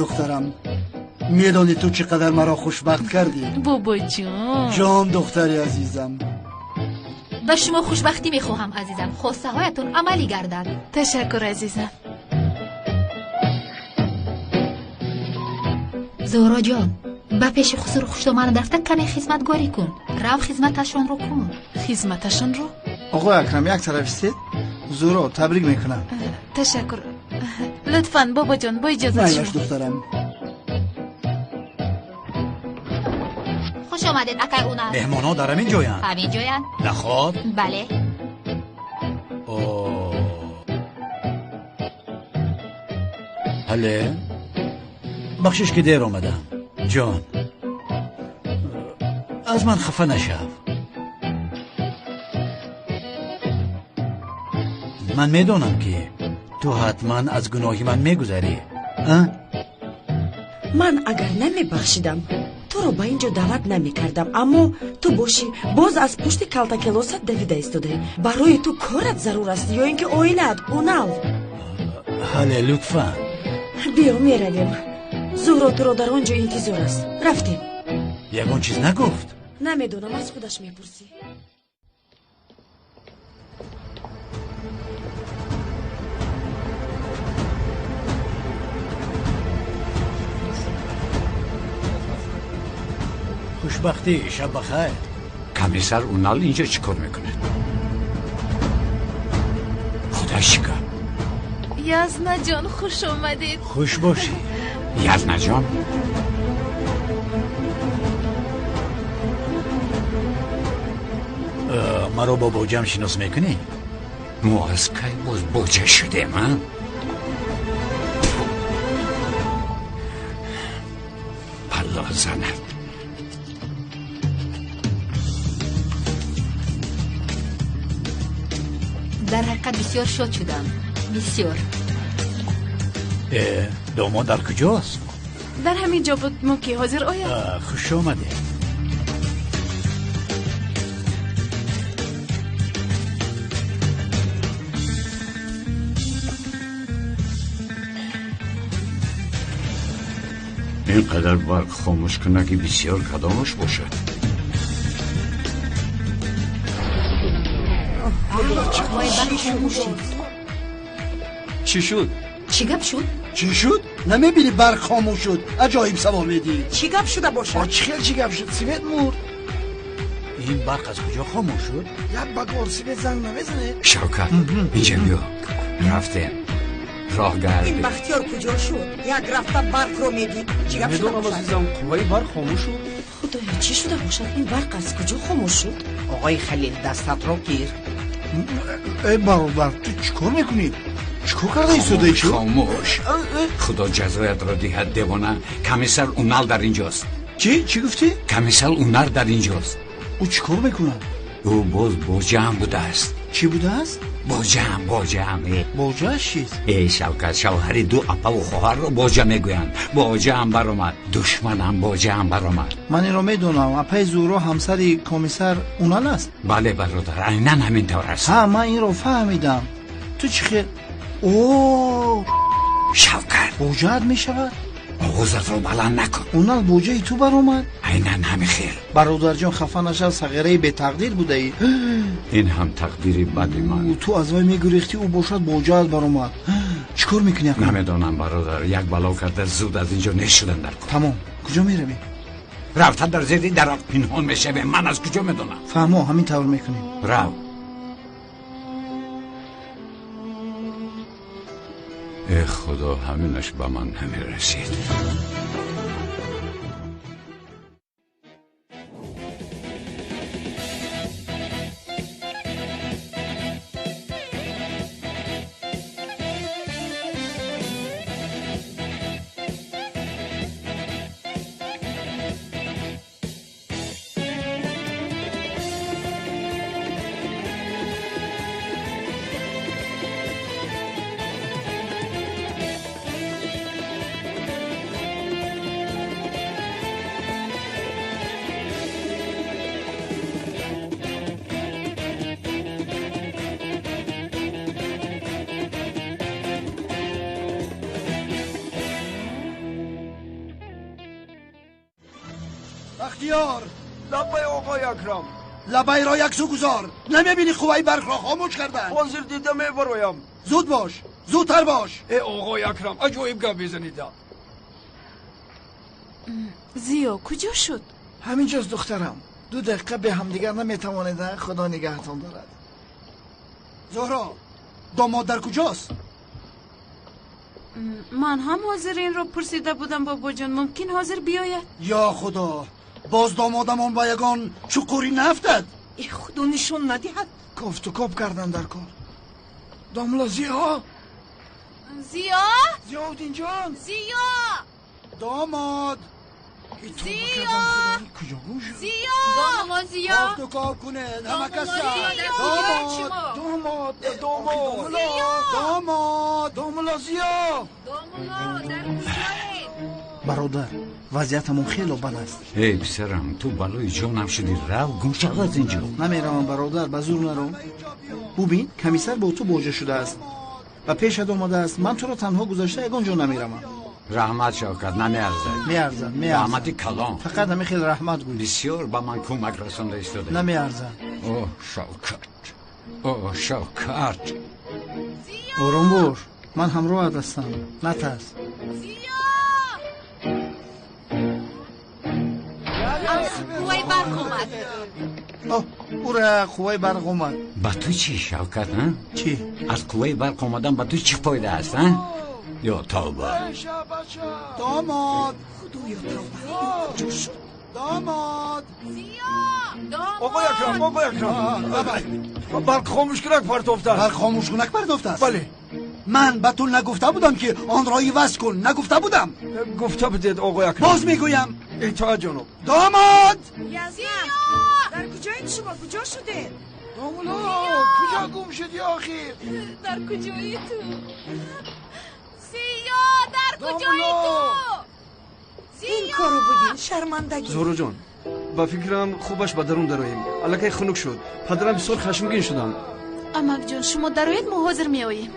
Духтарам, медонӣ ту чӣ қадар маро хушбахт кардӣ? Бобоҷон. Ҷон, духтари азизам. Ба шумо хушбахтӣ мехоҳам, азизам. Хостаҳоятон амалӣ гардад. Ташаккур, азизам. Зуҳроҷон, ба пеши хусуру хуштоман рафта каме хизматгорӣ кун. Рав, хизматашонро кун. Хизматашонро? Оқои Акрам, як тараф истед. Зуҳро, табрик мекунам. Ташаккур. Лутфан, бобоҷон, бо иҷозат шумо. Майлаш, духтарам. Хуш омадед, акай Унал. Меҳмонҳо дар ҳамин ҷоянд? Ҳамин ҷоянд. Наход? Бале. Ҳале, бахшиш ки дер омадам. Ҷон, аз ман хафа нашав. Ман медонам, ки ту ҳатман аз гуноҳи ман мегузарӣ. Ман агар намебахшидам, туро ба ин ҷо даъват намекардам, аммо ту бошӣ, боз аз пушти калтакелосат давида истодаӣ. Барои ту корат зарур аст ё ин ки оилаат, Унал? Ҳале, лутфан. Биё, меравем. Зуҳро туро дар он ҷо интизор аст. Рафтем. Ягон чиз нагуфт? Намедонам, аз худаш мепурсӣ. Хушбахтӣ, шаб бахайр. Комиссар Унал инҷо чӣ кор мекунад? Худо чӣ кор? Язнаҷон, хуш омадед. Хуш бошӣ. Язнаҷон? Маро бо боҷам шинос мекунӣ? Мо аз кай боз боҷа шудем, а? Палло занад. Дар ҳақиқат бисёр шод шудам. Бисёр. Домод дар куҷост? Дар ҳамин ҷо буд, мумкин ҳозир ояд. Хуш омадед. Ин қадар барқ хомӯш кунаки бисёр кадомаш бошад? Вой, барқ хомӯш шуд. Чӣ шуд? Чӣ гап шуд? Чӣ шуд? Намебинӣ, барқ хомӯш шуд? Аҷоиб савол медиҳӣ. Чӣ гап шуда бошад? Чӣ хел чӣ гап шуд? Свет мурд. Ин барқ аз куҷо хомӯш шуд? Як багор свет занг намезанед? Шавкат, инҷа биё. Рафтем. Роҳ Ин гардем. Бахтиёр куҷо шуд? Як рафта барқро медид. Чӣ гап шуда Медонам, бошад? азизам, қувваи барқ хомӯш шуд. Худоё, чӣ шуда бошад? Ин барқ аз куҷо хомӯш шуд? Оғои Халил, дастатро гир. Эй бародар, ту чӣ кор мекунӣ? Чӣ кор карда истодаӣ ту? Хомӯш. Худо ҷазоятро диҳад, девона. Комиссар Унал дар инҷост. Чӣ? Чӣ гуфтӣ? Комиссар Унал дар инҷост. Ӯ чӣ кор мекунад? Ӯ боз боҷаам будааст. Чӣ будааст? Боҷаам, боҷаам. Боҷааш чист? Эй Шавкат, шавҳари ду апаву хоҳарро боҷа мегӯянд. Боҷаам баромад. Душманам боҷаам баромад. Ман инро медонам. Апаи Зуҳро ҳамсари комиссар Унал аст. Бале, бародар, айнан ҳамин тавр аст. Ҳа, ман инро фаҳмидам. Ту чӣ хел? О, Шавкат, боҷаат мешавад? Оғозатро баланд накун. Унал боҷаи ту баромад? Айнан ҳамин хел. Бародарҷон, хафа нашав, сағираи бетақдир будаӣ. Ин ҳам тақдири бади ман. Ту аз вай мегурехтӣ, ӯ бошад боҷаат баромад. Чӣ кор мекунӣ акнун? Намедонам, бародар, як бало карда зуд аз инҷо нешудам дар кор. Тамом, куҷо меравем? Рафта дар зери дарахт пинҳон мешавем. Ман аз куҷо медонам? Фаҳмо, ҳамин тавр мекунем. Рав. Э худо, ҳаминаш ба ман намерасид. Бахтиёр! Лаббай, оқои Акрам. Лабайро яксӯ гузор. Намебинӣ қувваи барқро хомӯш карданд? Ҳозир дида мебароям. Зуд бош, зудтар бош. Э, оқои Акрам, аҷоиб гап мезанед. Зиё куҷо шуд? Ҳаминҷост, духтарам. 2 дақиқа бе ҳамдигар наметавонед, худо нигаҳтон дорад. Зуҳро, домод дар куҷост? Ман ҳам ҳозир инро пурсида будам, бобоҷон. Мумкин ҳозир биёяд? Ё худо, боз домодамон ба ягон чуқурӣ нафтад. Э, худо нишон надиҳад. Кофту коб кардан дар кор. Домла Зиё! Зиё! Зиёуддинҷон! Зиё! Домод! Зиё! Куҷо гум шуд? Зиё! Домла Зиё! Кофту коб кунед, ҳама каса! Домод! Домод! Домод! Домод! Домла Зиё! Домла, дар куҷоед? Бародар, вазъиятамон хело бад аст. Эй писарам, ту балои ҷонам шудӣ. Рав, гум шав аз инҷо. Намеравам, бародар, ба зур нарав. Бубин, комиссар бо ту боҷа шудааст ва пешат омадааст. Ман туро танҳо гузашта ягон ҷо намеравам. Раҳмат, Шавкат, намеарзад. Меарзад, меарзад. Раҳмати калон. Фақат ҳамин хел раҳмат гӯй. Бисёр ба ман кӯмак расонда истода. Намеарзад. О, Шавкат, о, Шавкат. Ором бош, ман ҳамроҳат ҳастам, натарс. Қувваи барқ омад. Ура, қувваи барқ омад. Ба ту чӣ, Шавкат, а? Чӣ? Аз қувваи барқ омадан ба ту чӣ фоида аст, а? Ё тавба. Домод! Худоё, тавба. Куҷо шуд? Домод! Оқои Акрам, оқои Акрам. Барқ хомӯшкунак партофтааст. Барқ хомӯшкунак партофтааст? Бале. Ман ба ту нагуфта будам, ки онро иваз кун? Нагуфта будам? Гуфта будед, оқои Акрам. Боз мегӯям. Итоат, ҷаноб. Домод! Яздан, дар куҷоед шумо? Куҷо шудед? Домулло, куҷо гум шудӣ охир? Дар куҷои ту? Зиё, дар куҷои ту? Ин корро бубин, шармандагӣ. Зуҳроҷон, ба фикрам хубаш ба дарун дароем. Аллакай хунук шуд. Падарам бисёр хашмгин шудам. Амакҷон, шумо дароед, мо ҳозир меоем.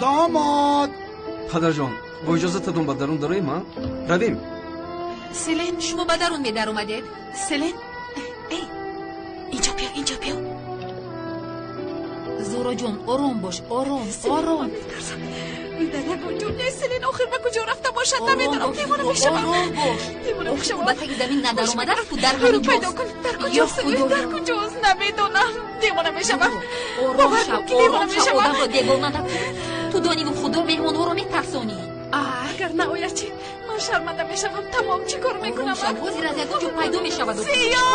Домод! Падарҷон, бо иҷозататон ба дарун дароем, а? Равем. Селен, шумо ба дарун медаромадед? Селен, эй, инҷо биё, инҷо биё. Зуҳроҷон, ором бош, ором, ором. Метарсам. Дар ягон ҷо нест. Селен охир ба куҷо рафта бошад, намедонам. Девона мешавам. Ором бош. Девона мешавам. Ба таги замин надаромадааст, дар ҳамин ҷост. Пайдо кун. Дар куҷост? Дар куҷост? Намедонам. Девона мешавам. Ором шав, ором шав, одамро девона накун. Ту дониву худо меҳмонҳоро метарсонӣ. Агар наояд чӣ? Ман шарманда мешавам. Тамом, чӣ кор мекунам? Ҳозир аз ягон ҷо пайдо мешавад. Зиё!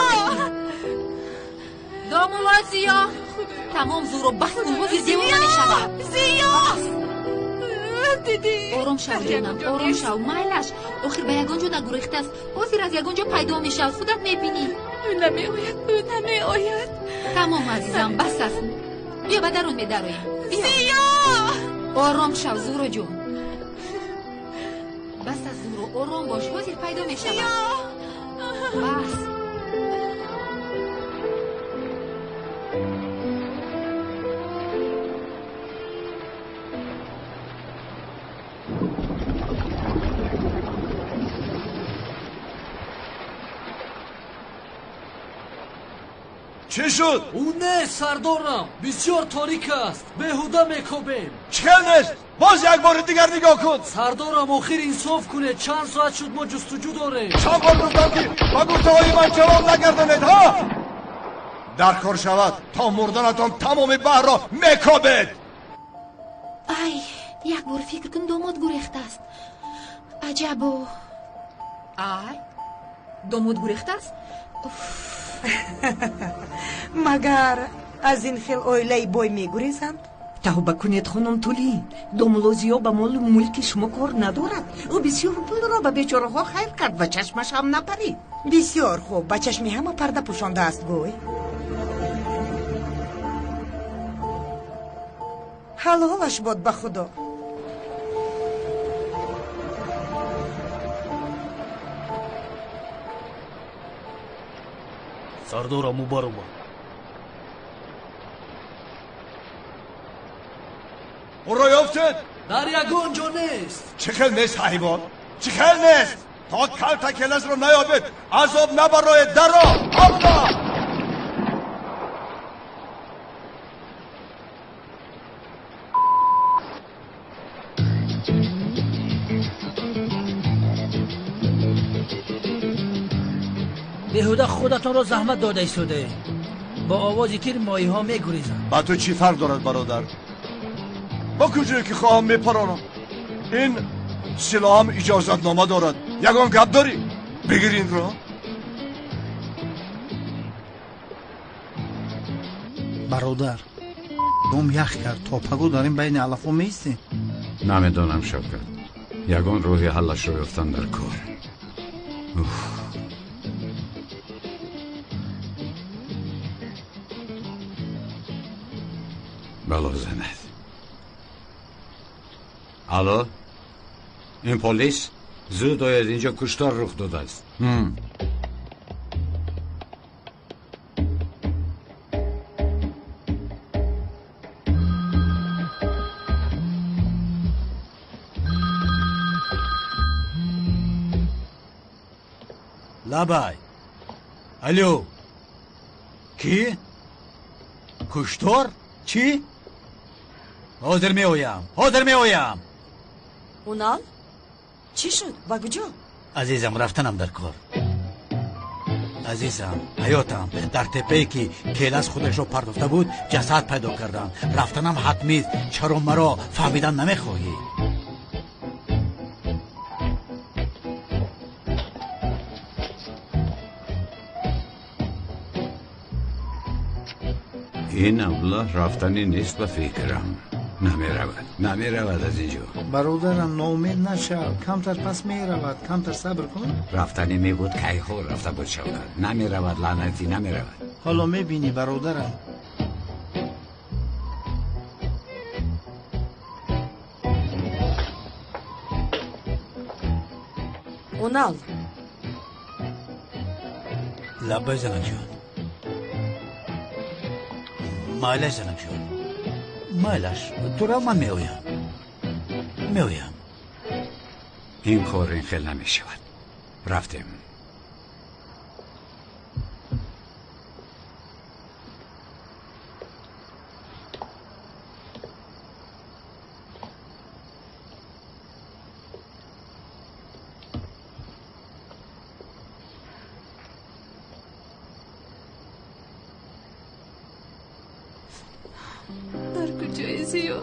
Домулло Зиё! Тамом, зуро бас кун, ҳозир девона мешавад. Зиё! Дидӣ? Ором шав, ҷонам, ором шав. Майлаш, охир ба ягон ҷо нагурехтааст. Ҳозир аз ягон ҷо пайдо мешавад, худат мебинӣ. Ӯ намеояд, ӯ намеояд. Тамом, азизам, бас аст. Биё ба дарун медароем. Зиё! Ором шав, Зуҳроҷон. Бас аст, Зуҳро, ором бош, ҳозир пайдо мешавад. Бас. Чӣ шуд? Ӯ нест, сардорам. Бисёр торик аст, беҳуда мекобем. Чӣ хел нест? Боз як бори дигар нигоҳ кун. Сардорам, охир инсоф кунед. Чанд соат шуд мо ҷустуҷӯ дорем. Чанд бор гуфтам, ки ба гуфтаҳои ман ҷавоб нагардонед, ҳа? Дар кор шавад, то мурданатон тамоми баҳрро мекобед. Ай, як бор фикр кун, домод гурехтааст. Аҷабо. Ай, домод гурехтааст? Магар аз ин хел оилаи бой мегурезанд? Тавба кунед, хонум Тулин. Домулло Зиё ба молу мулки шумо кор надорад. Ӯ бисёр пулро ба бечораҳо хайр кард ва чашмаш ҳам напарид. Бисёр хуб, ба чашми ҳама парда пӯшондааст, гӯй. Ҳалолаш бод ба худо. Сардорам, ӯ баромад. Ӯро ёфтед? Дар ягон ҷо нест. Чӣ хел нест, ҳайвон? Чӣ хел нест? То калта келасро наёбед, азоб набароед, даро абда. Беҳуда худатонро заҳмат дода истодаед. Бо овози тир моҳиҳо мегурезанд. Ба ту чӣ фарқ дорад, бародар? Ба куҷое ки хоҳам мепаронам. Ин силоҳам иҷозатнома дорад. Ягон гап дорӣ? Бигир инро. Бародар, дом ях кард. То паго дар ин байни алафҳо меистем? Намедонам, Шавкат. Ягон роҳи ҳаллашро ёфтан дар кор. Уф. Бало занад. Алло, ин полис? Зуд ояд, инҷо куштор рух додааст. Лабай. Алло. Кӣ? Куштор? Чӣ? Ҳозир меоям, ҳозир меоям. Унал, чӣ шуд? Ба куҷо? Азизам, рафтанам дар кор. Азизам, ҳаётам, дар теппае ки келас худашро партофта буд, ҷасад пайдо кардам. Рафтанам ҳатмист. Чаро маро фаҳмидан намехоҳӣ? Ин аблаҳ рафтанӣ нест ба фикрам. Намеравад, намеравад аз инҷо. Бародарам, ноумед нашав. Камтар пас меравад, камтар сабр кун. Рафтанӣ мебуд, кайҳо рафта буд, Шавкат. Намеравад, лаънатӣ, намеравад. Ҳоло мебинӣ, бародарам. Унал. Лаббай, занакҷон. Майлаш, занакҷон, майлаш. Тура ман меоям, меоям. Ин кор ин хел намешавад. Рафтем. Дар куҷои Зиё?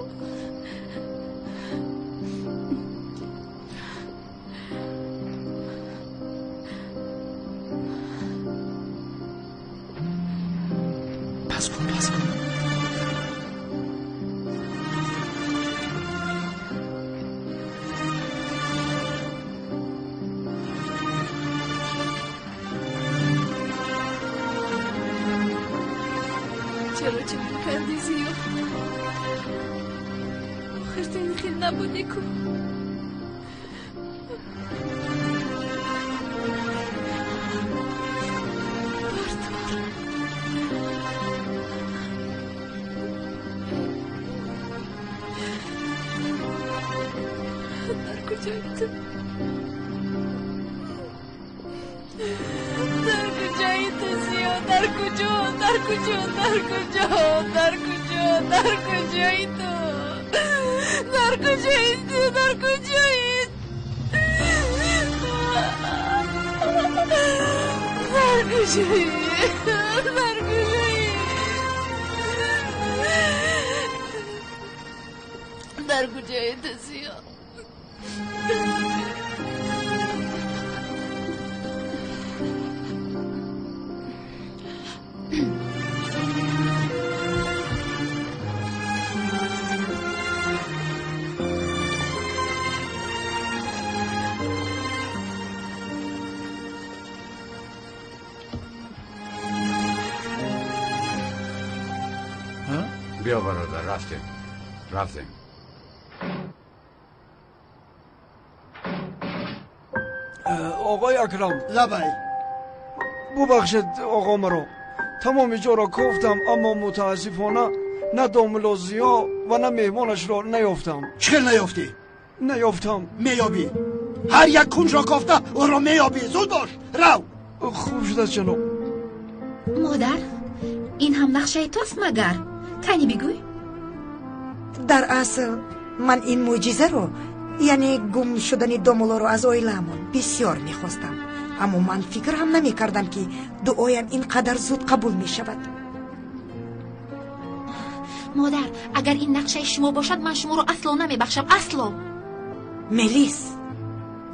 Пас кун, пас кун. Чаро чунин кардӣ, Зиё? Охир ту ин хел набудӣ ку. Бардор. Дар куҷои ту? Дар куҷои ту, Зиё? Дар куҷо? Дар куҷо? Дар куҷо? Дар куҷо? Дар куҷои ту? Дар куҷои ту? Дар куҷои? Дар куҷои? Дар куҷои? Дар куҷои ту, Зиё? Биё, бародар, рафтем, рафтем. Оғои Акрам. Лабай. Бубахшед, оғо, маро тамоми ҷоро кофтам, аммо мутаассифона на домулло Зиё ва на меҳмонашро наёфтам. Чӣ хел наёфтӣ? Наёфтам. Меёбӣ. Ҳар як кунҷро кофта ӯро меёбӣ. Зуд бош, рав. Хуб шудааст, ҷаноб. Модар, ин ҳам нақшаи туст магар? Кани бигӯй. Дар асл ман ин мӯъҷизаро, яъне гум шудани домулоро аз оилаамон бисёр мехостам, аммо ман фикр ҳам намекардам, ки дуоям ин қадар зуд қабул мешавад. Модар, агар ин нақшаи шумо бошад, ман шуморо асло намебахшам, асло. Мелис,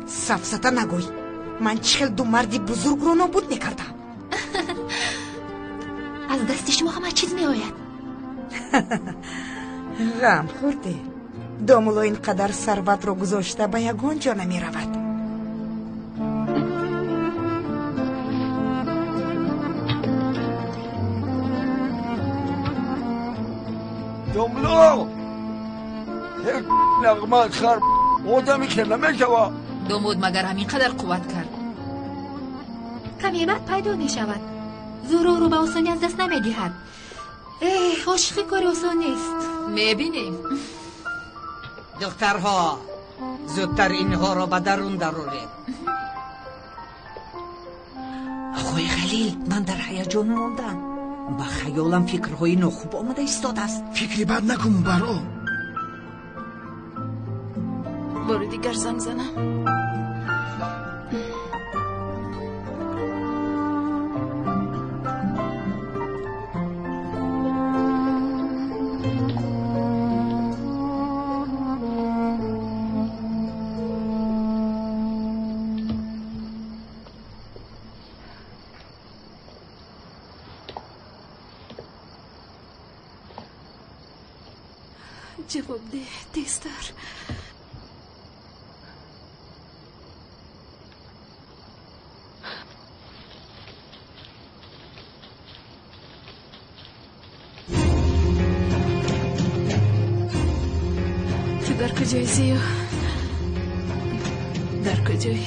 сафсата нагӯй. Ман чӣ хел ду марди бузургро нобуд мекардам? Аз дасти шумо ҳама чиз меояд. Ғам хӯрде. Домуло ин қадар сарватро гузошта ба ягон ҷо намеравад. Домуло, як нағма хар одами хел намешава. Домод магар ҳамин қадар қувват кард? Каме баъд пайдо мешавад. Зӯроро ба осонӣ аз даст намедиҳад. Эҳ, ошиқӣ кори осон нест. Мебинем. Духтарҳо, зудтар инҳоро ба дарун дароред. Оқои Халил, ман дар ҳаяҷон мондам. Ба хаёлам фикрҳои нохуб омада истодааст. Фикри бад накун, баро. Бори дигар занг занам. Ҷавоб деҳ, тезтар. Ту дар куҷои, Зиё? Дар куҷоӣ?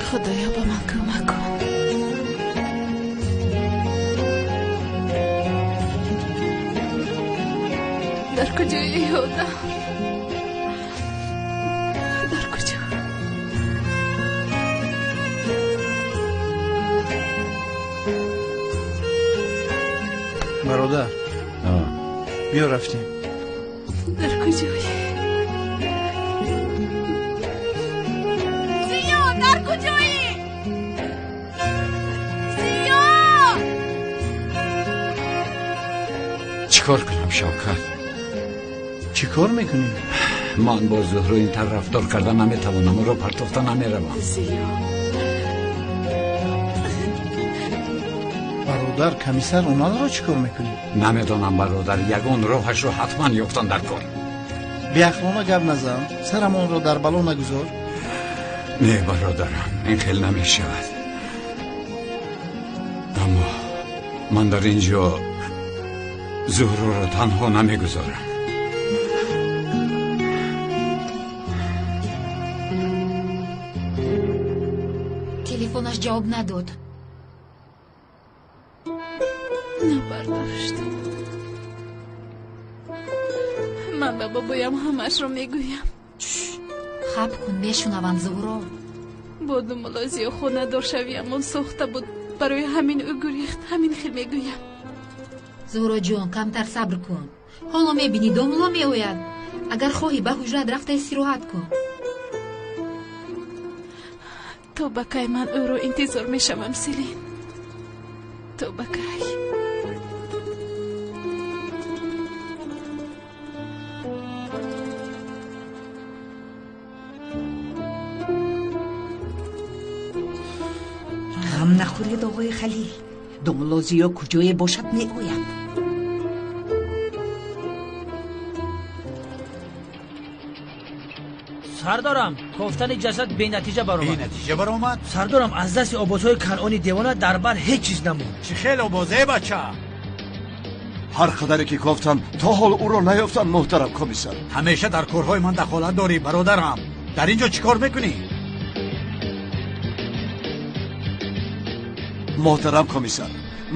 Худоё, ба ман кӯмак кун. Дар куҷои, эй одам? Дар куҷо? Бародар, биё рафтем. Дар куҷоӣ? Зиё, дар куҷоӣ? Зиё! Чӣ кор кунам, Шавкат? Чӣ кор мекунӣ? Ман бо Зуҳро ин тавр рафтор карда наметавонам, ӯро партофта намеравам. Зиё! Бародар, комиссар омадро чӣ кор мекунӣ? Намедонам, бародар, ягон роҳашро ҳатман ёфтан дар кор. Беақлона гап назан, сарамонро дар бало нагузор. Не, бародарам, ин хел намешавад. Аммо ман дар ин ҷо Зуҳроро танҳо намегузорам. Телефонаш ҷавоб надод. Набардошт. Ман ба бобоям ҳамаашро мегӯям. Хаб кун, мешунаванд, Зуҳро. Бо думуло Зиё хонадор шавиамон сохта буд. Барои ҳамин ӯ гурехт. Ҳамин хел мегӯям. Зуҳроҷон, камтар сабр кун. Ҳоло мебинӣ, домуло меояд. Агар хоҳӣ, ба ҳуҷрат рафта истироҳат кун. То ба кай ман ӯро интизор мешавам, Селин? То ба кай? Ғам нахӯред, оғои Халил. Домуло Зиё куҷое бошад, меояд. Сардорам, кофтани ҷасад бенатиҷа баромад. Бенатиҷа баромад? Сардорам, аз дасти обозҳои канъони девона дар бар ҳеҷ чиз намонд. Чӣ хел обозе, бача? Ҳар қадаре ки кофтам, то ҳол ӯро наёфтам, муҳтарам комиссар. Ҳамеша дар корҳои ман дахолат дорӣ, бародарам. Дар ин ҷо чӣ кор мекунӣ? Муҳтарам комиссар,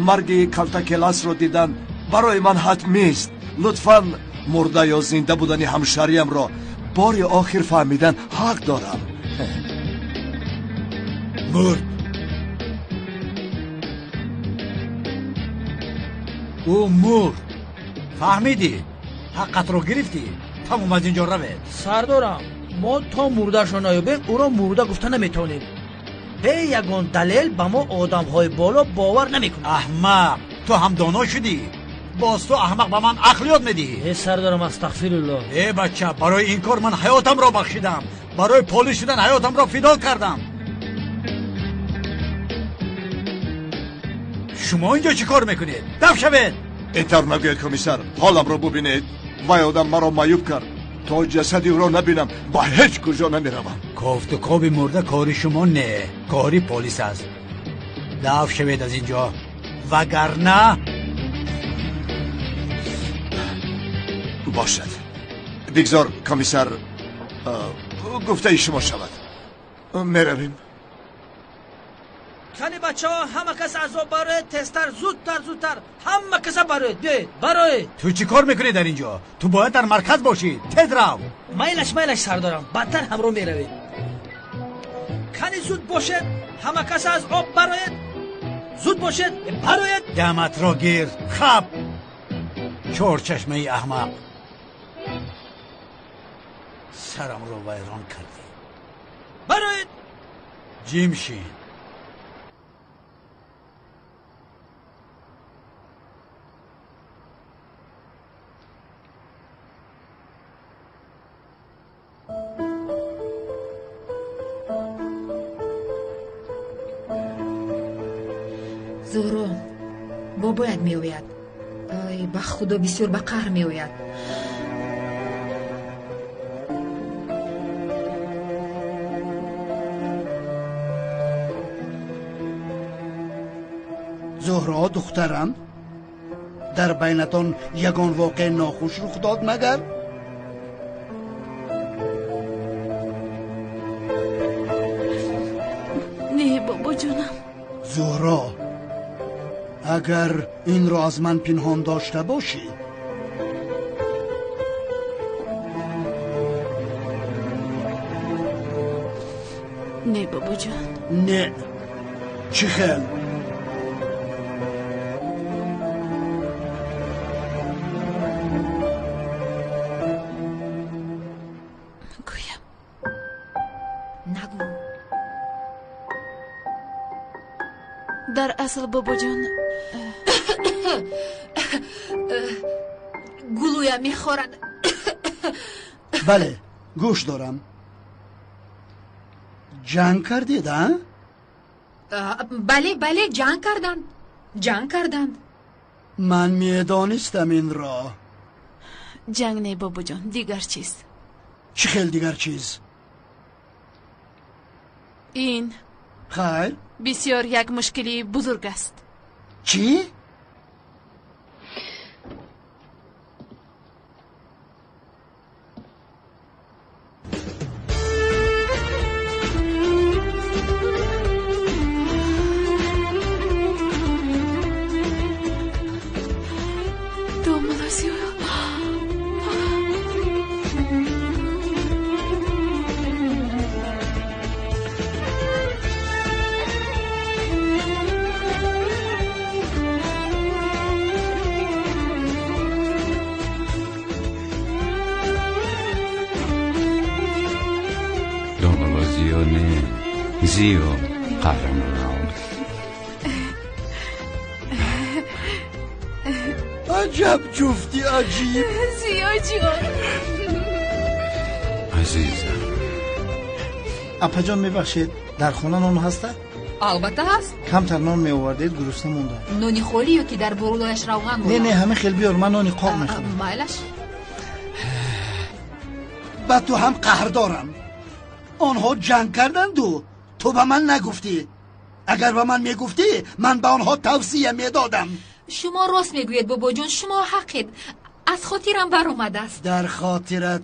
марги калтакеласро дидан барои ман ҳатмист. Лутфан мурда ё зинда будани ҳамшариямро бори охир фаҳмидан ҳақ дорам. Мурд. Ӯ мурд. Фаҳмидӣ? Ҳаққатро гирифтӣ? Тамом, аз инҷо равед. Сардорам, мо то мурдаашро наёбем, ӯро мурда гуфта наметавонем. Бе ягон далел ба мо одамҳои боло бовар намекунанд. Аҳмақ, ту ҳам доно шудӣ. Боз ту аҳмақ ба ман ақл ёд медиҳӣ. Э сардорам, астағфируллоҳ. Э бача, барои ин кор ман ҳаётамро бахшидам. Барои полис шудан ҳаётамро фидо кардам. Шумо инҷо чӣ кор мекунед? Даф шавед! Ин тавр нагӯед, комиссар. Ҳоламро бубинед. Вай одам маро маъюб кард. То ҷасади ӯро набинам, ба ҳеҷ куҷо намеравам. Кофту коби мурда кори шумо не, кори полис аст. Даф шавед аз инҷо, вагарна бошад. Бигзор, комиссар, гуфтаи шумо шавад. Меравем. Кани бачаҳо, ҳама кас аз об бароед, тезтар, зудтар, зудтар, ҳама каса бароед, биёед, бароед. Ту чӣ кор мекунӣ дар инҷо? Ту бояд дар марказ бошӣ. Тез рав. Майлаш, майлаш, сардорам, баъдтар ҳамроҳ меравед. Кани зуд бошед, ҳама кас аз об бароед, зуд бошед, бароед. Даматро гир, хаб. Чорчашмаи аҳмақ. Сарамро вайрон кардӣ. Бароед. Ҷимшин. Зуҳро, бобоят меояд. Ай, ба худо бисёр ба қаҳр меояд. Зуҳро, духтарам, дар байнатон ягон воқеаи нохуш рух дод магар? Не, бобоҷонам. Зуҳро, агар инро аз ман пинҳон дошта бошӣ, не, бобоҷон. Не, чӣ хел? Гӯям. Нагӯ. Дар асл, бобоҷон, гулӯям мехорад. Бале, гӯш дорам. Ҷанг кардед, а? Бале, бале, ҷанг карданд, ҷанг карданд. Ман медонистам инро. Ҷанг не, бобоҷон, дигар чиз. Чӣ хел дигар чиз? Ин хайр бисёр як мушкилии бузург аст. Чӣ? Зиё қаҳрамонам. Аҷаб ҷуфти аҷиб. Зиё ҷон. Азизам. Апаҷон, мебахшед, дар хона нон ҳаста? Албатта ҳаст. Камтар нон меовардед, гурусна мондам. Нони холӣ ё ки дар бурулояш равған? Не, не, ҳамин хел биёр, ман нони қоқ мехӯрам. Майлаш. Ба ту ҳам қаҳр дорам. Онҳо ҷанг карданду ту ба ман нагуфтӣ. Агар ба ман мегуфтӣ, ман ба онҳо тавсия медодам. Шумо рост мегӯед, бобоҷон, шумо ҳақед. Аз хотирам баромадааст. Дар хотират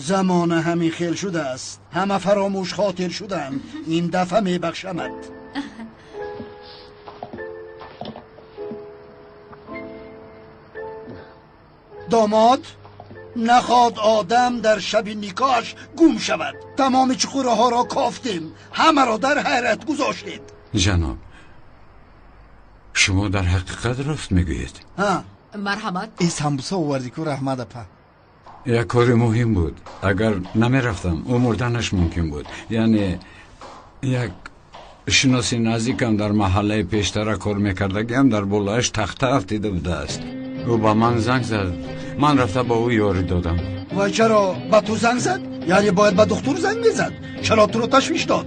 замона ҳамин хел шудааст. Ҳама фаромӯш хотир шуданд. Ин дафъа мебахшамад. Домод нахоҳад одам дар шаби никоҳаш гум шавад. Тамоми чуқураҳоро кофтем, ҳамаро дар ҳайрат гузоштед. Ҷаноб, шумо дар ҳақиқат рост мегӯед. Марҳамат. Э, самбуса овардӣ ку, раҳмат апа. Як кори муҳим буд. Агар намерафтам, ӯ мурданаш мумкин буд. Яъне як шиноси наздикам дар маҳаллаи пештара кор мекардагиам дар болояш тахта афтида будааст. Ӯ ба ман занг зад. Ман рафта ба ӯ ёрӣ додам. Ва чаро ба ту занг зад? Яъне бояд ба духтур занг мезад. Чаро туро ташвиш дод?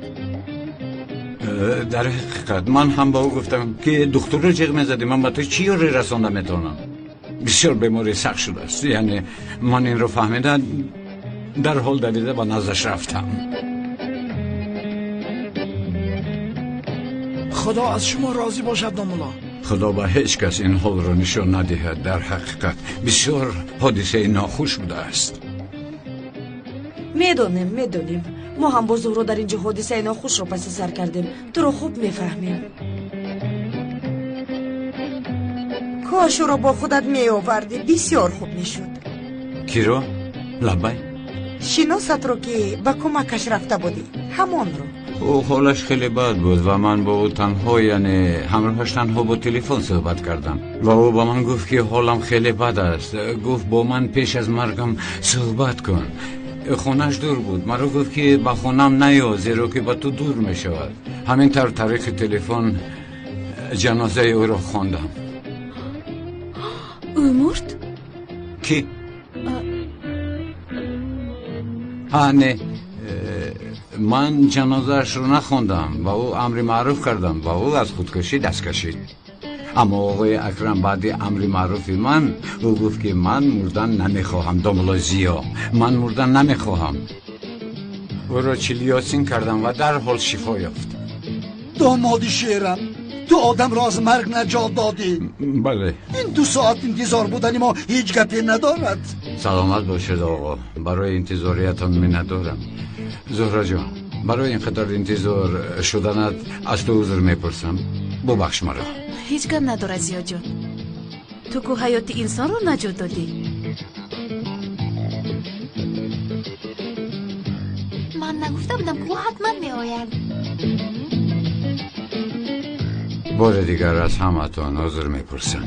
Дар ҳақиқат ман ҳам ба ӯ гуфтам, ки духтурро ҷиғ мезадӣ, ман ба ту чӣ ёрӣ расонда метавонам? Бисёр беморӣ сахт шудааст. Яъне ман инро фаҳмида дарҳол давида ба наздаш рафтам. Худо аз шумо розӣ бошад, домулло. Худо ба ҳеҷ кас ин ҳолро нишон надиҳад. Дар ҳақиқат бисёр ҳодисаи нохуш будааст. Медонем, медонем. Мо ҳам бо Зуҳро дар инҷо ҳодисаи нохушро паси сар кардем. Туро хуб мефаҳмем. Кош ӯро бо худат меовардӣ, бисёр хуб мешуд. Киро? Лабай? Шиносатро, ки ба кӯмакаш рафта будӣ, ҳамонро. Ӯ ҳолаш хеле бад буд ва ман бо ӯ танҳо, яъне ҳамроҳаш танҳо бо телефон суҳбат кардам ва ӯ ба ман гуфт, ки ҳолам хеле бад аст. Гуфт, бо ман пеш аз маргам суҳбат кун. Хонааш дур буд. Маро гуфт, ки ба хонаам наё, зеро ки ба ту дур мешавад. Ҳамин тавр тариқи телефон ҷанозаи ӯро хондам. Ӯ мурд? Кӣ? Ҳа, не, ман ҷанозаашро нахондам. Ба ӯ амри маъруф кардам ва ӯ аз худкушӣ даст кашид. Аммо оғои Акрам баъди амри маъруфи ман ӯ гуфт, ки ман мурдан намехоҳам, домулло Зиё, ман мурдан намехоҳам. Ӯро чилёсин кардам ва дарҳол шифо ёфт. Домоди шерам, ту одамро аз марг наҷот додӣ. Бале. Ин 2 соат интизор будани мо ҳеҷ гапе надорад. Саломат бошед, оғо. Барои интизориятон миннатдорам. Зуҳраҷон, барои ин қадар интизор шуданат аз ту узр мепурсам. Бубахш маро. Ҳеҷ гап надорад, Зиёҷон. Ту ку ҳаёти инсонро наҷот додӣ. Ман нагуфта будам, ки ӯ ҳатман меояд. Бори дигар аз ҳаматон узр мепурсам.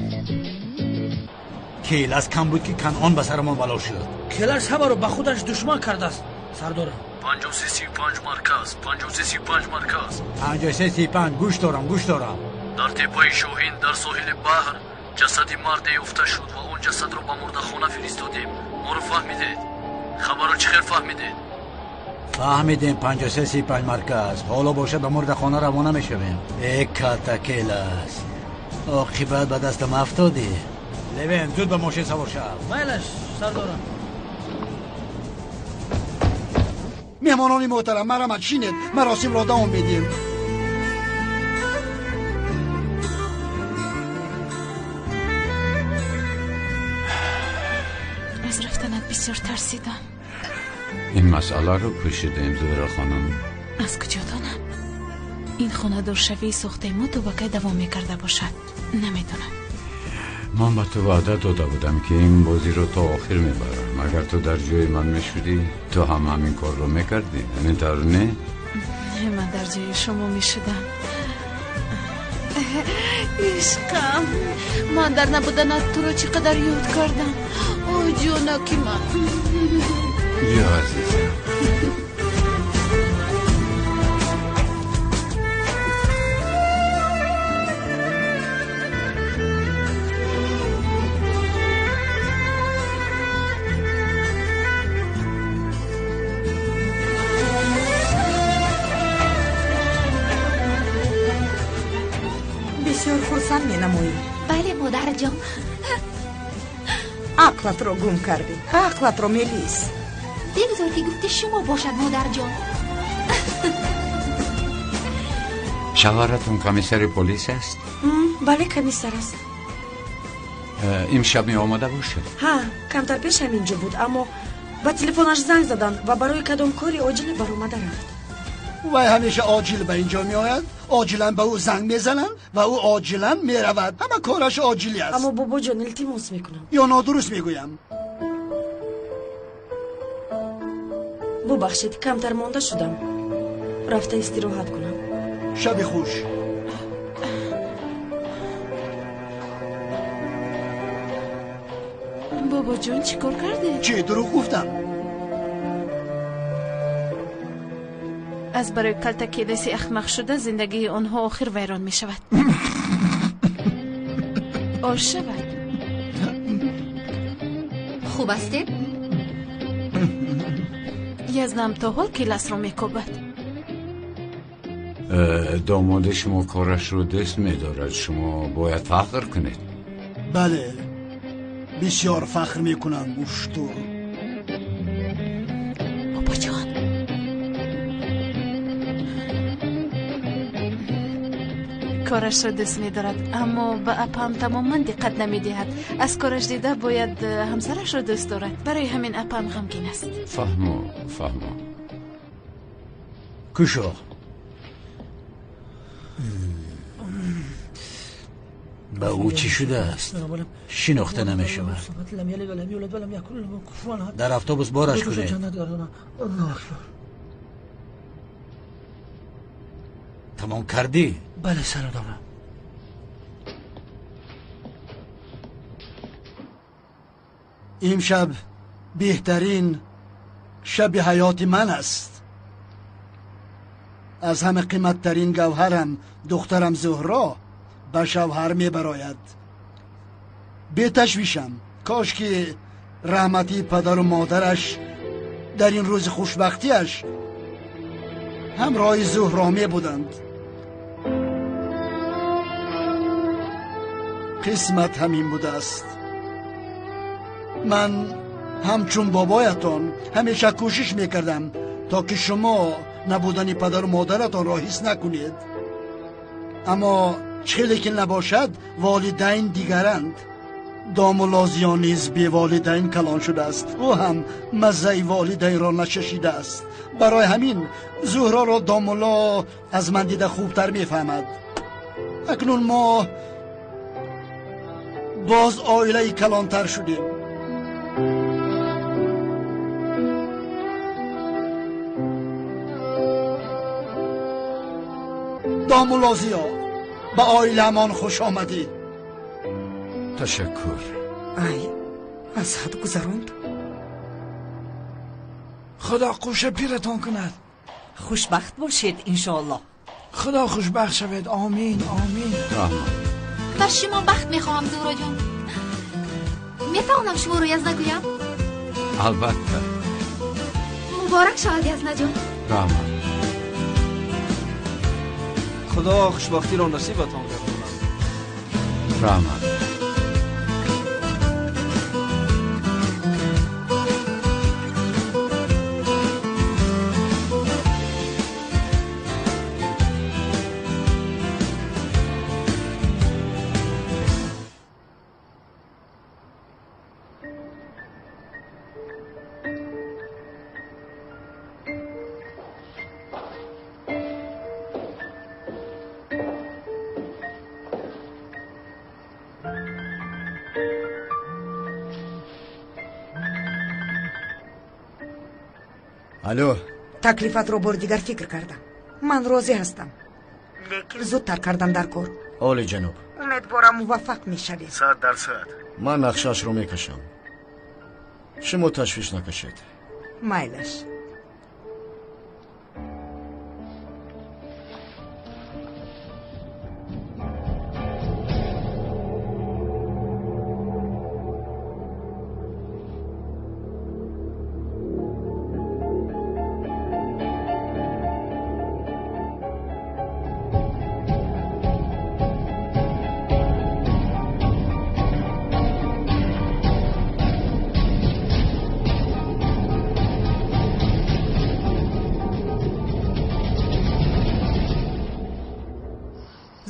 Келас кам буд, ки Канъон ба сарамон бало шуд. Келас ҳамаро ба худаш душман кардааст, сардорам. 5335 марказ, 5335 марказ. 5335, гӯш дорам, гӯш дорам. Дар теппаи Шоҳин дар соҳили баҳр ҷасади марде ёфта шуд ва он ҷасадро ба мурдахона фиристодем. Моро фаҳмидед? Хабарро чӣ хел фаҳмидед? Фаҳмидем, 5335 марказ. Ҳоло бошад ба мурдахона равона мешавем. Э, калта Келас, оқибат ба дастам афтодӣ. Левен, зуд ба мошин савор шав. Майлаш, сардорам. Меҳмонони муҳтарам, марҳамат, шинед, маросимро давом медиҳем. Аз рафтанат бисёр тарсидам. Ин масъаларо пӯшидаем, Зуҳра хонум. Аз куҷо донам? Ин хонадоршавии сохтаи мо то ба кай давом мекарда бошад, намедонам. Ман ба ту ваъда дода будам, ки ин бозиро то охир мебарам. Агар ту дар ҷои ман мешудӣ, ту ҳам ҳамин корро мекардӣ, ҳамин тавр не? Ман дар ҷои шумо мешудам. Ишқам, ман дар набуданат туро чӣ қадар ёд кардам. Ой, ҷонаки ман. Биё, азизам. Бисёр хурсанд менамоӣ. Бале, модарҷон. Ақлатро гум кардӣ, ақлатро, Мелис. Бигзор, ки гуфти шумо бошад, модарҷон. Шавҳаратон комиссари полис аст? Бале, комиссар аст. Имшаб меомада бошад? Ҳа, камтар пеш ҳамин ҷо буд, аммо ба телефонаш занг заданд ва барои кадом кори оҷиле баромада рафт. Вай ҳамеша оҷил ба инҷо меояд, оҷилан ба ӯ занг мезананд ва ӯ оҷилан меравад. Ҳама кораш оҷилӣ аст. Аммо бобоҷон, илтимос мекунам. Ё нодуруст мегӯям? Бубахшед, камтар монда шудам. Рафта истироҳат кунам. Шаби хуш. Бобоҷон, чӣ кор кардед? Чӣ, дурӯғ гуфтам? Аз барои калтакеласи ахмақшуда зиндагии онҳо охир вайрон мешавад. Ош шавад. Хуб ҳастед? Язнам то ҳол келасро мекобад. Домоди шумо корашро дӯст медорад. Шумо бояд фахр кунед. Бале, бисёр фахр мекунам, уштур. Бобоҷон, корашро дӯст медорад, аммо ба апаам тамоман диққат намедиҳад. Аз кораш дида бояд ҳамсарашро дӯст дорад. Барои ҳамин апаам ғамгин аст. Фаҳмо, фаҳмо. Кушо. Ба ӯ чӣ шудааст? Шинохта намешавад. Дар автобус бораш кунед. Тамом кардӣ? Бале, сародорам. Имшаб беҳтарин шаби ҳаёти ман аст. Аз ҳама қиматтарин гавҳарам, духтарам Зуҳро, ба шавҳар мебарояд. Беташвишам. Кош ки раҳмати падару модараш дар ин рӯзи хушбахтиаш ҳамроҳи Зуҳро мебуданд. Қисмат ҳамин будааст. Ман ҳамчун бобоятон ҳамеша кӯшиш мекардам, то ки шумо набудани падару модаратонро ҳис накунед. Аммо хеле ки набошад, волидайн дигаранд. Домулло Зиё низ беволидайн калон шудааст. Ӯ ҳам маззаи волидайнро начашидааст. Барои ҳамин Зуҳроро домулло аз ман дида хубтар мефаҳмад. Акнун мо боз оилаи калонтар шудем. Домулло Зиё, ба оиламон хуш омадӣ. Ташаккур. Ай, аз ҳад гузаронд. Худо қӯша пиратон кунад. Хушбахт бошед, иншоаллоҳ. Худо хушбахт шавед. Омин, омин. Раҳмат. Ба шумо бахт мехоҳам, Зуҳроҷон. Метавонам шуморо язна гӯям? Албатта. Муборак шавад, Язнаҷон. Раҳмат. Худо хушбахтиро насибатон гардонад. Раҳмат. Алло. Таклифатро бори дигар фикр кардам. Ман розӣ ҳастам, лекин зудтар кардан дар кор. Оли ҷаноб. Умедворам, муваффақ мешавед. 100%. Ман нақшаашро мекашам, шумо ташвиш накашед. Майлаш.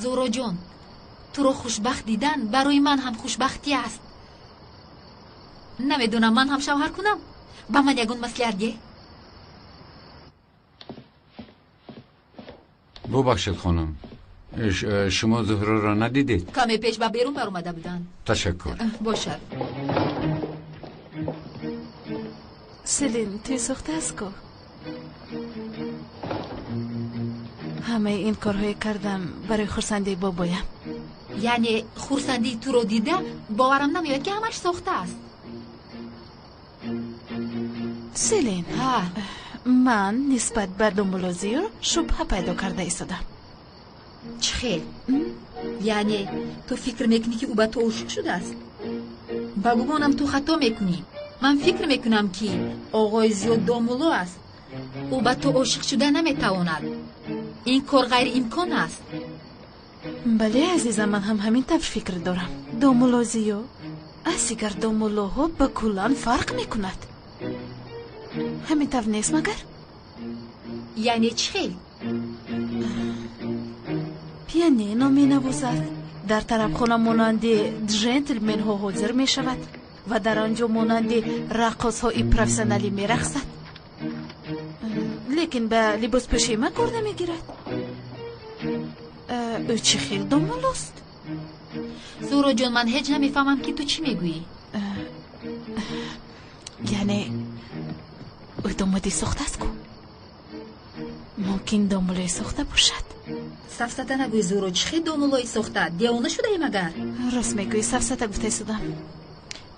Зуҳроҷон, туро хушбахт дидан барои ман ҳам хушбахтӣ аст. Намедонам, ман ҳам шавҳар кунам? Ба ман ягон маслиҳат деҳ. Бубахшед хонум, шумо Зуҳроро надидед? Каме пеш ба берун баромада буданд. Ташаккур. Бошад. Селин, тӯй сохта аст ку? Ҳамаи ин корҳое кардам барои хурсандии бобоям. Яъне хурсандии туро дида боварам намеояд, ки ҳамаш сохта аст. Селин, ман нисбат ба домулло Зиё шубҳа пайдо карда истодам. Чӣ хел? Яъне ту фикр мекунӣ, ки ӯ ба ту ошиқ шудааст? Ба гумонам, ту хато мекунӣ. Ман фикр мекунам, ки оғои Зиё домулло аст. Ӯ ба ту ошиқ шуда наметавонад. Ин кор ғайриимкон аст. Бале, азизам, ман ҳам ҳамин тавр фикр дорам. Домулло Зиё аз дигар домуллоҳо ба куллан фарқ мекунад. Ҳамин тавр нест магар? Яъне чӣ хел? Пианино менавозад, дар тарабхона монанди ҷентлменҳо ҳозир мешавад ва дар он ҷо монанди раққосҳои профессионалӣ мерақсад, лекин ба либоспӯшии ман кор намегирад. Ӯ чӣ хел домуллост? Зуҳроҷон, ман ҳеҷ намефаҳмам, ки ту чӣ мегӯӣ. Яъне ӯ домоди сохтааст ку? Мумкин домуллои сохта бошад. Сафсата нагӯй, Зуҳро, чӣ хел домуллои сохта? Девона шудаи магар? Рост мегӯӣ, сафсата гуфта истодам.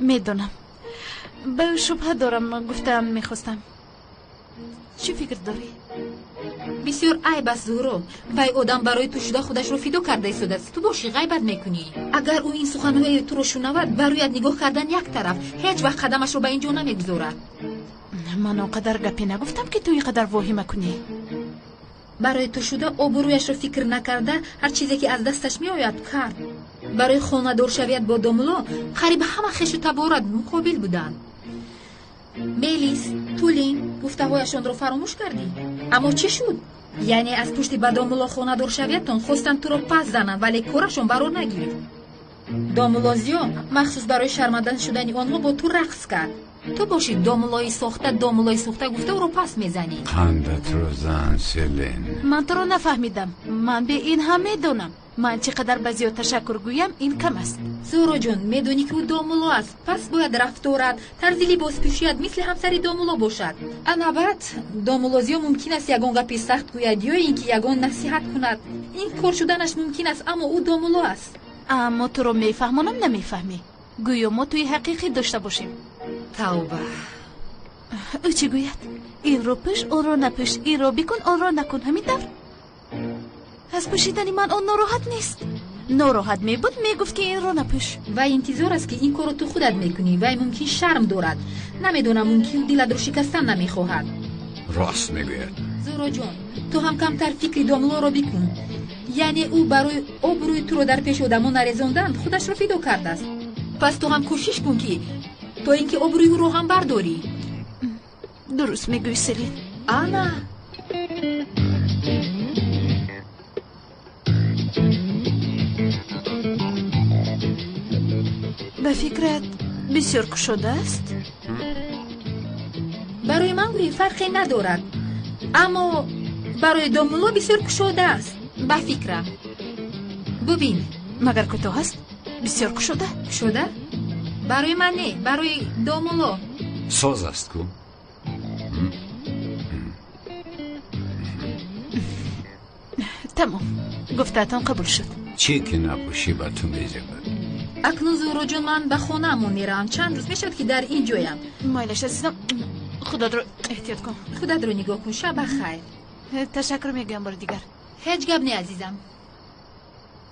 Медонам, ба ӯ шубҳа дорам, гуфтаам мехостам. Чӣ фикр дорӣ? Бисёр айб аст, Зуҳро. Вай одам барои ту шуда худашро фидо карда истодааст. Ту бошӣ ғайбат мекунӣ. Агар ӯ ин суханҳои туро шунавад, ба рӯят нигоҳ кардан як тараф, ҳеҷ вақт қадамашро ба ин ҷо намегузорад. Ман он қадар гапе нагуфтам, ки ту ин қадар воҳима кунӣ. Барои ту шуда обрӯяшро фикр накарда, ҳар чизе ки аз дасташ меояд кард. Барои хонадоршавият бо домулло қариб ҳама хешу таборат муқобил буданд. Мелис, Тулин гуфтаҳояшонро фаромӯш кардӣ? Аммо чӣ шуд? Яъне аз пушти ба домулло хонадоршавиятон хостанд туро пас зананд, вале корашон барор нагирифт. Домулло Зиё махсус барои шарманда шудани онҳо бо ту рақс кард. Ту бошӣ домуллои сохта, домуллои сохта гуфта ӯро пас мезанӣ. Қандатро зан, Селин. Ман туро нафаҳмидам. Ман бе ин ҳам медонам. Ман чӣ қадар ба Зиё ташаккур гӯям, ин кам аст. Зуҳроҷон, медонӣ, ки ӯ домулло аст, пас бояд рафторат, тарзи либоспӯшият мисли ҳамсари домулло бошад. Ана баъд домулло Зиё мумкин аст ягон гапи сахт гӯяд ё ин ки ягон насиҳат кунад. Ин кор шуданаш мумкин аст, аммо ӯ домулло аст. Аммо туро мефаҳмонам, намефаҳмӣ. Гӯё мо тӯи ҳақиқӣ дошта бошем. Тавба. Ӯ чӣ гӯяд? Инро пӯш, онро напӯш, инро бикун, онро накун. Ҳамин тавр? Аз пӯшидани ман он нороҳат нест. Нороҳат мебуд, мегуфт, ки инро напӯш. Вай интизор аст, ки ин корро ту худат мекунӣ. Вай мумкин шарм дорад. Намедонам, мумкин дилатро шикастан намехоҳад. Рост мегӯяд. Зуҳроҷон, ту ҳам камтар фикри домуллоро бикун. Яъне ӯ барои обрӯи туро дар пеши одамон нарезондан худашро фидо кардааст. Пас ту ҳам кӯшиш кун, ки то ин ки обрӯи ӯро ҳам бардорӣ. Дуруст мегӯӣ, Селин. Ана. Ба фикрат, бисёр кушода аст? Барои ман гӯӣ, фарқе надорад, аммо барои домулло бисёр кушода аст, ба фикрам. Бубин. Магар кӯтоҳ аст? Бисёр кушода. Кушода барои ман не, барои домулло. Соз аст ку? Тамом, гуфтаатон қабул шуд. Чӣ ки напӯшӣ, ба ту мезебад. Акнун, Зуҳроҷон, ман ба хонаамон меравам. Чанд рӯз мешавад, ки дар ин ҷоям. Майлаш, азизам, худатро эҳтиёт кун. Худатро нигоҳ кун. Шаб ба хайр. Ташаккур мегӯям бори дигар. Ҳеҷ гап не, азизам.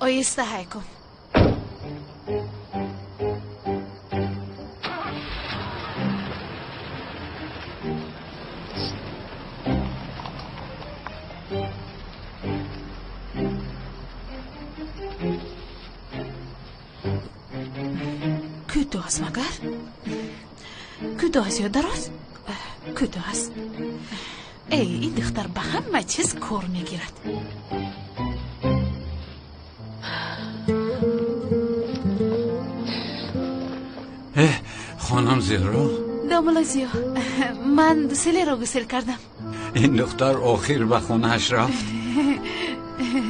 Оҳиста ҳай кун. Кӯтоҳ аст магар? Кӯтоҳ аст ё дароз? Кӯтоҳ аст. Эй, ин духтар ба ҳама чиз кор мегирад. Хонум Зуҳро. Домулло Зиё, ман Селинро гусел кардам. Ин духтар охир ба хонааш рафт.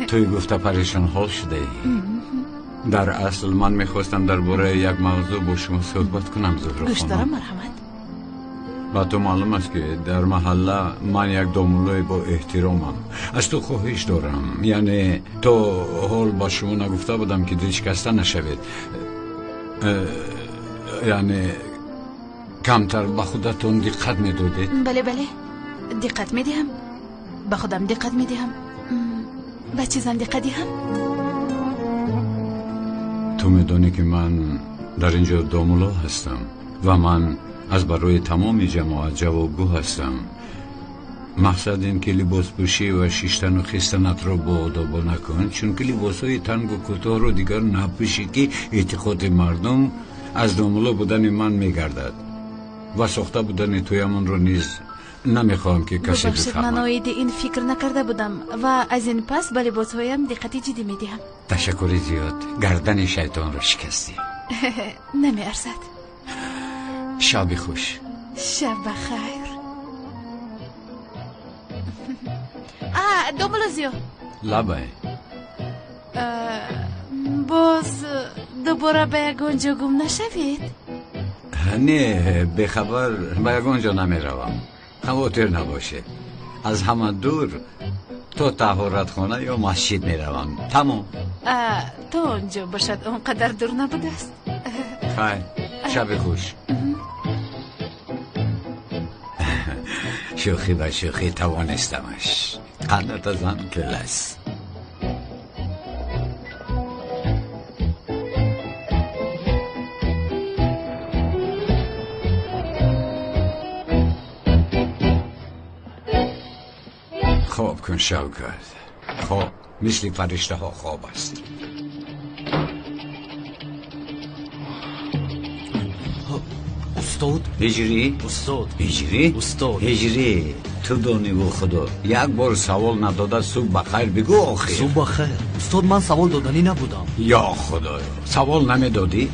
Туй гуфта парешонҳол шудаӣ. Дар асл ман мехостам дар бораи як мавзӯъ бо шумо суҳбат кунам, Зуҳро Гӯш хонум. дорам, марҳамат. Ба ту маълум аст, ки дар маҳалла ман як домуллои бо эҳтиромам. Аз ту хоҳиш дорам, яъне то ҳол ба шумо нагуфта будам, ки дилшикаста нашавед. Яъне камтар ба худатон диққат медодед. Бале, бале, диққат медиҳам, ба худам диққат медиҳам. Ба чизам диққат диҳам? Ту медонӣ, ки ман дар ин ҷо домулло ҳастам ва ман аз барои тамоми ҷамоат ҷавобгӯ ҳастам. Мақсад ин ки либоспӯшӣ ва шиштану хистанатро боодобона кун, чунки либосҳои тангу кӯтоҳро дигар напӯшӣ, ки эътиқоди мардум аз домулло будани ман мегардад ва сохта будани тӯямонро низ намехоҳам, ки касе Бубахшед, ман бифаҳмад. оиди ин фикр накарда будам ва аз ин пас ба либосҳоям диққати ҷиддӣ медиҳам. Ташаккури зиёд, гардани шайтонро шикастӣ. Намеарзад. Шаби хуш. Шаб ба хайр. А, домулло Зиё. Лабай. Боз дубора ба ягон ҷо гум нашавед. Не, бехабар ба ягон ҷо намеравам, хавотир набошед. Аз ҳама дур то таҳоратхона ё масҷид меравам, тамом. То он ҷо бошад, он қадар дур набудааст. Хайр, шаби хуш. Шӯхӣ ба шӯхӣ тавонистамаш. Қандата зан келас. Хоб кун, Шавкат, хоб, мисли фариштаҳо хоб аст. Устод. Ҳиҷрӣ. Устод. Ҳиҷрӣ. Устод. Ҳиҷрӣ, ту дониву худо як бор савол надода субҳ ба хайр бигӯ охир. Субҳ ба хайр, устод. Ман савол доданӣ набудам. Ё худоё, савол намедодӣ?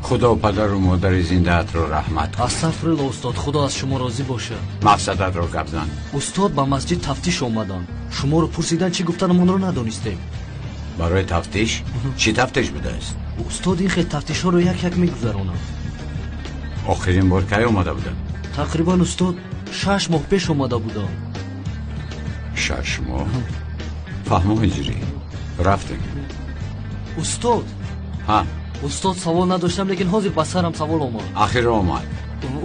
Худо падару модари зиндаатро раҳмат кунад. Астағфирулло, устод, худо аз шумо розӣ бошад. Мақсадатро гап зан. Устод, ба масҷид тафтиш омаданд, шуморо пурсидан, чӣ гуфтанамонро надонистем. Барои тафтиш? Чӣ тафтиш будааст? Устод, ин хел тафтишҳоро як як мегузаронанд. Охирин бор кай омада будам? Тақрибан, устод, 6 моҳ пеш омада будам. 6 моҳ? Фаҳмо, ҳиҷрӣ, рафтем. Устод. Ҳа. Устод, савол надоштам, лекин ҳозир ба сарам савол омад. Ахир омад.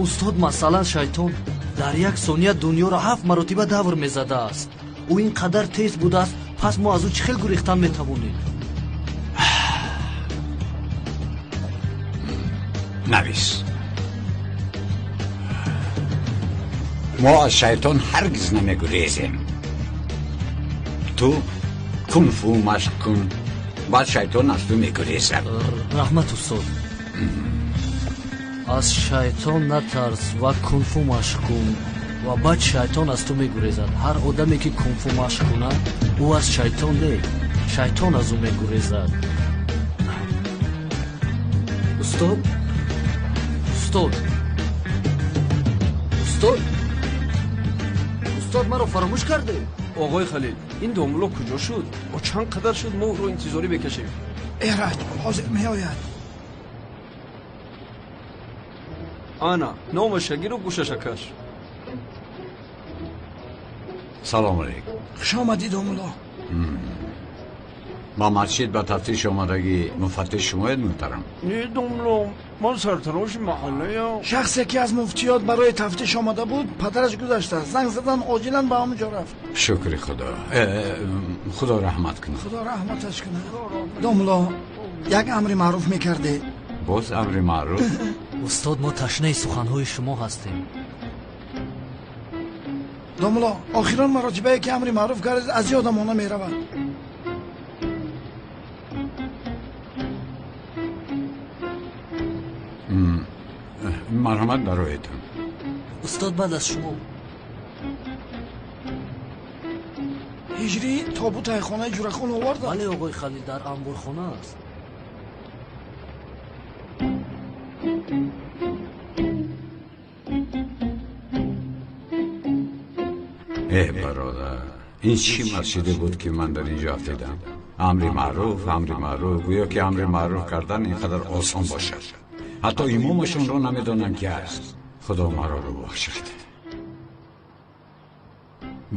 Устод, масалан, шайтон дар як сония дунёро ҳафт маротиба давр мезадааст. Ӯ ин қадар тез будааст, пас мо аз ӯ чӣ хел гурехтан метавонем? Навис, мо аз шайтон ҳаргиз намегурезем. Ту кунфу машқ кун, баъд шайтон аз ту мегурезад. Раҳмат, устод. Аз шайтон натарс ва кунфу машқ кун ва баъд шайтон аз ту мегурезад. Ҳар одаме ки кунфу машқ кунад, ӯ аз шайтон не, шайтон аз ӯ мегурезад. Устод, устод, устод, устод, маро фаромӯш кардед? Оғои Халил, ин домулло куҷо шуд? Мо чанд қадар шуд, мо ӯро интизорӣ мекашем. Эраҷ ҳозир меояд. Ана номаша гиру гӯшаша каш. Салом алейкум. Хуш омадӣ, домулло. Ба масҷид ба тафтиш омадагӣ муфаттиш шумоед, муҳтарам? Не, домулло, ман сартароши маҳаллаям. Шахсе ки аз муфтиёт барои тафтиш омада буд, падараш гузаштааст, занг задан, оҷилан ба ҳамон ҷо рафт. Шукри худо. Худо раҳмат кунад. Худо раҳматаш кунад. Домулло, як амри маъруф мекардед. Боз амри маъруф? Устод, мо ташнаи суханҳои шумо ҳастем. Домулло, охирон маротибае ки амри маъруф кардед, аз ёдам она меравад. Марҳамат, бароятон. Устод, баъд аз шумо. Ҳиҷрӣ, тобутаи хонаи Ҷурахон овардам. Бале, оғои Халил, дар анборхона аст. Э, бародар, Ин чӣ масҷиде буд, ки ман дар инҷо афтидам? Амри маъруф, амри маъруф, гӯё ки амри маъруф кардан ин қадар осон бошад. Ҳатто имомашонро намедонам ки аст. Худо маро бубахшад.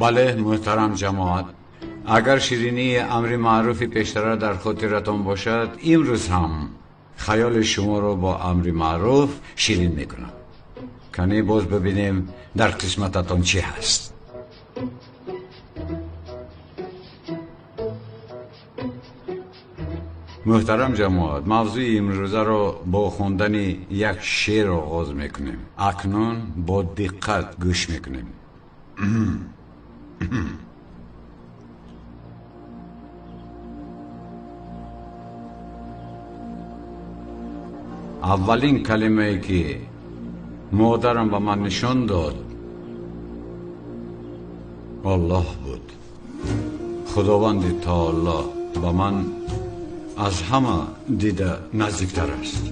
Бале, муҳтарам ҷамоат, агар ширинии амри маъруфи пештара дар хотиратон бошад, имрӯз ҳам хаёли шуморо бо амри маъруф ширин мекунам. Кани боз бибинем дар қисмататон чӣ ҳаст. Муҳтарам ҷамоат, мавзӯи имрӯзаро бо хондани як шеър оғоз мекунем. Акнун бо диққат гӯш мекунем. Аввалин калимае ки модарам ба ман нишон дод, Аллоҳ буд. Худованди таоло ба ман аз ҳама дида наздиктар аст.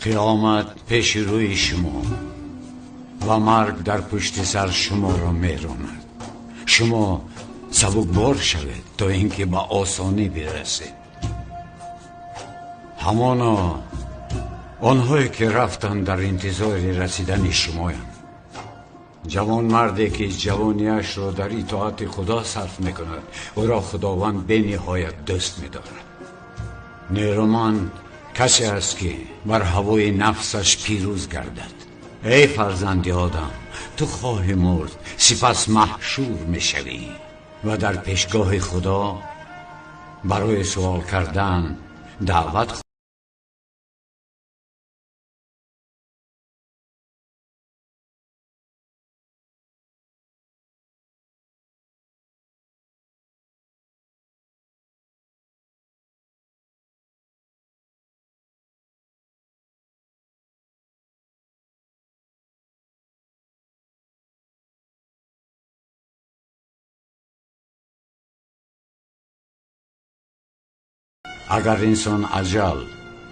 Қиёмат пеши рӯи шумо ва марг дар пушти сар шуморо меронад. Шумо сабукбор шавед то ин ки ба осонӣ бирасед. Ҳамоно онҳое ки рафтанд дар интизори расидани шумоянд. Ҷавонмарде ки ҷавониашро дар итоати Худо сарф мекунад, ӯро Худованд бениҳоят дӯст медорад. Нерӯманд касе аст ки бар ҳавои нафсаш пирӯз гардад. Эй фарзанди одам, ту хоҳӣ мурд, сипас маҳшур мешавӣ ва дар пешгоҳи Худо барои суол кардан даъват. Агар инсон аҷал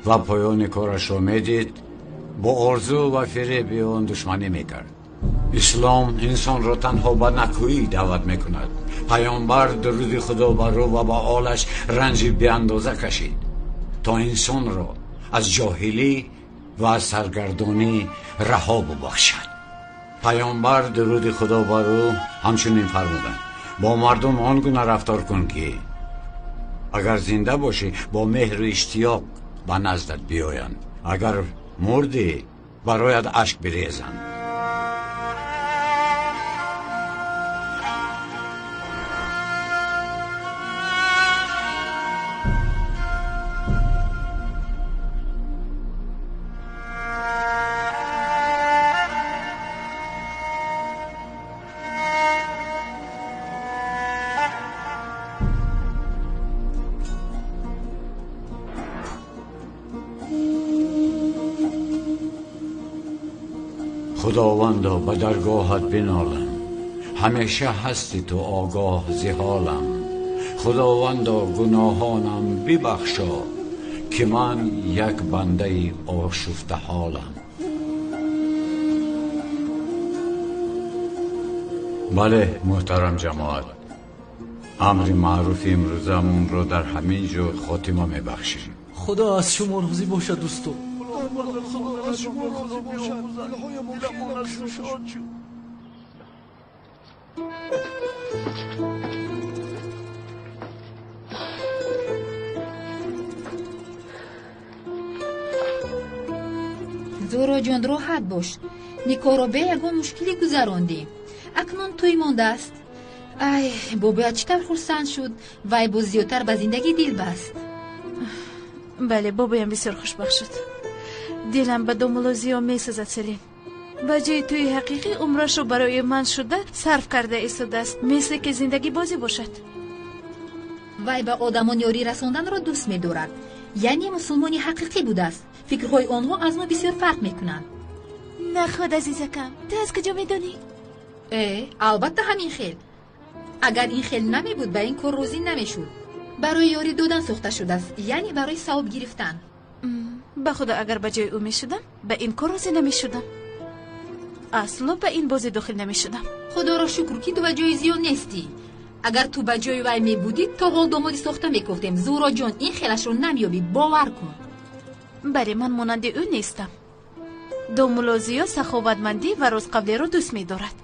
ва поёни корашро медид, бо орзу ва фиреби он душманӣ мекард. Ислом инсонро танҳо ба накӯӣ даъват мекунад. Паёмбар дуруди Худо бар ӯ ва ба олаш ранҷи беандоза кашид, то инсонро аз ҷоҳилӣ ва аз саргардонӣ раҳо бубахшад. Паёмбар дуруди Худо бар ӯ ҳамчунин фармуданд: бо мардум он гуна рафтор кун ки агар зинда бошӣ бо меҳру иштиёқ ба наздат биёянд, агар мурдӣ бароят ашк бирезанд. Худовандо, ба даргоҳат биналам, ҳамеша ҳасти ту огоҳ зи ҳолам. Худовандо, гуноҳонам бибахшо, ки ман як бандаи ошуфтаҳолам. Бале, муҳтарам ҷамоат, амри маъруфи имрӯзамонро дар ҳамин ҷо хотима мебахшем. Худо аз шумо розӣ бошад, дӯсто. Зуроҷон, роҳат бош. Никоҳро бе ягон мушкилӣ гузарондӣ. Акнун тӯй мондааст. Ай, бобоят чӣ тавр хурсанд шуд. Вай боз зиёдтар ба зиндагӣ дил баст. Бале, бобоям бисёр хушбахт шуд. Дилам ба домулло Зиё месӯзад, Селин. Ба ҷои тӯи ҳақиқӣ умрашро барои ман шуда сарф карда истодааст, мисле ки зиндагӣ бозӣ бошад. Вай ба одамон ёрӣ расонданро дӯст медорад. Яъне мусулмони ҳақиқӣ будааст. Фикрҳои онҳо аз мо бисёр фарқ мекунанд. Наход, азизакам, ту аз куҷо медонӣ? Албатта ҳамин хел. Агар ин хел намебуд, ба ин кор розӣ намешуд. Барои ёрӣ додан сохта шудааст, яъне барои савоб гирифтан. Ба худо, агар ба ҷои ӯ мешудам, ба ин кор розӣ намешудам. Асло ба ин бозӣ дохил намешудам. Худоро шукр, ки ту ба ҷои Зиё нестӣ. Агар ту ба ҷои вай мебудӣ, то ҳол домоди сохта мекофтем. Зуҳроҷон, ин хелашро намеёбӣ, бовар кун. Бале, ман монанди ӯ нестам. Домулло Зиё саховатмандӣ ва ростқавлиро дӯст медорад.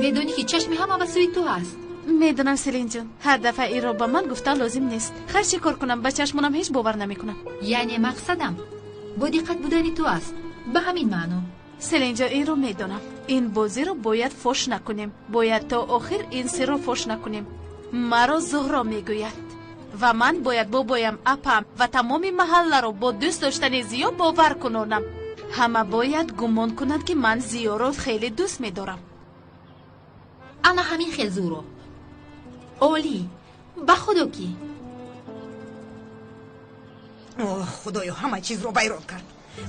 Медонӣ, ки чашми ҳама ба сӯи ту ҳаст. Медонам, Селинҷон, ҳар дафъа инро ба ман гуфтан лозим нест. Хар чӣ кор кунам, ба чашмонам ҳеҷ бовар намекунам. Яъне мақсадам бо диққат будани ту аст. Ба ҳамин маъно. Селинҷон, инро медонам. Ин бозиро бояд фош накунем. Бояд то охир ин сирро фош накунем. Маро Зуҳро мегӯяд. Ва ман бояд бобоям, апам ва тамоми маҳалларо бо дӯст доштани Зиё бовар кунонам. Ҳама бояд гумон кунанд, ки ман Зиёро хеле дӯст медорам. Ана ҳамин хел, Зуҳро. Олӣ, ба худо ки. Оҳ, худоё, ҳама чизро вайрон кард.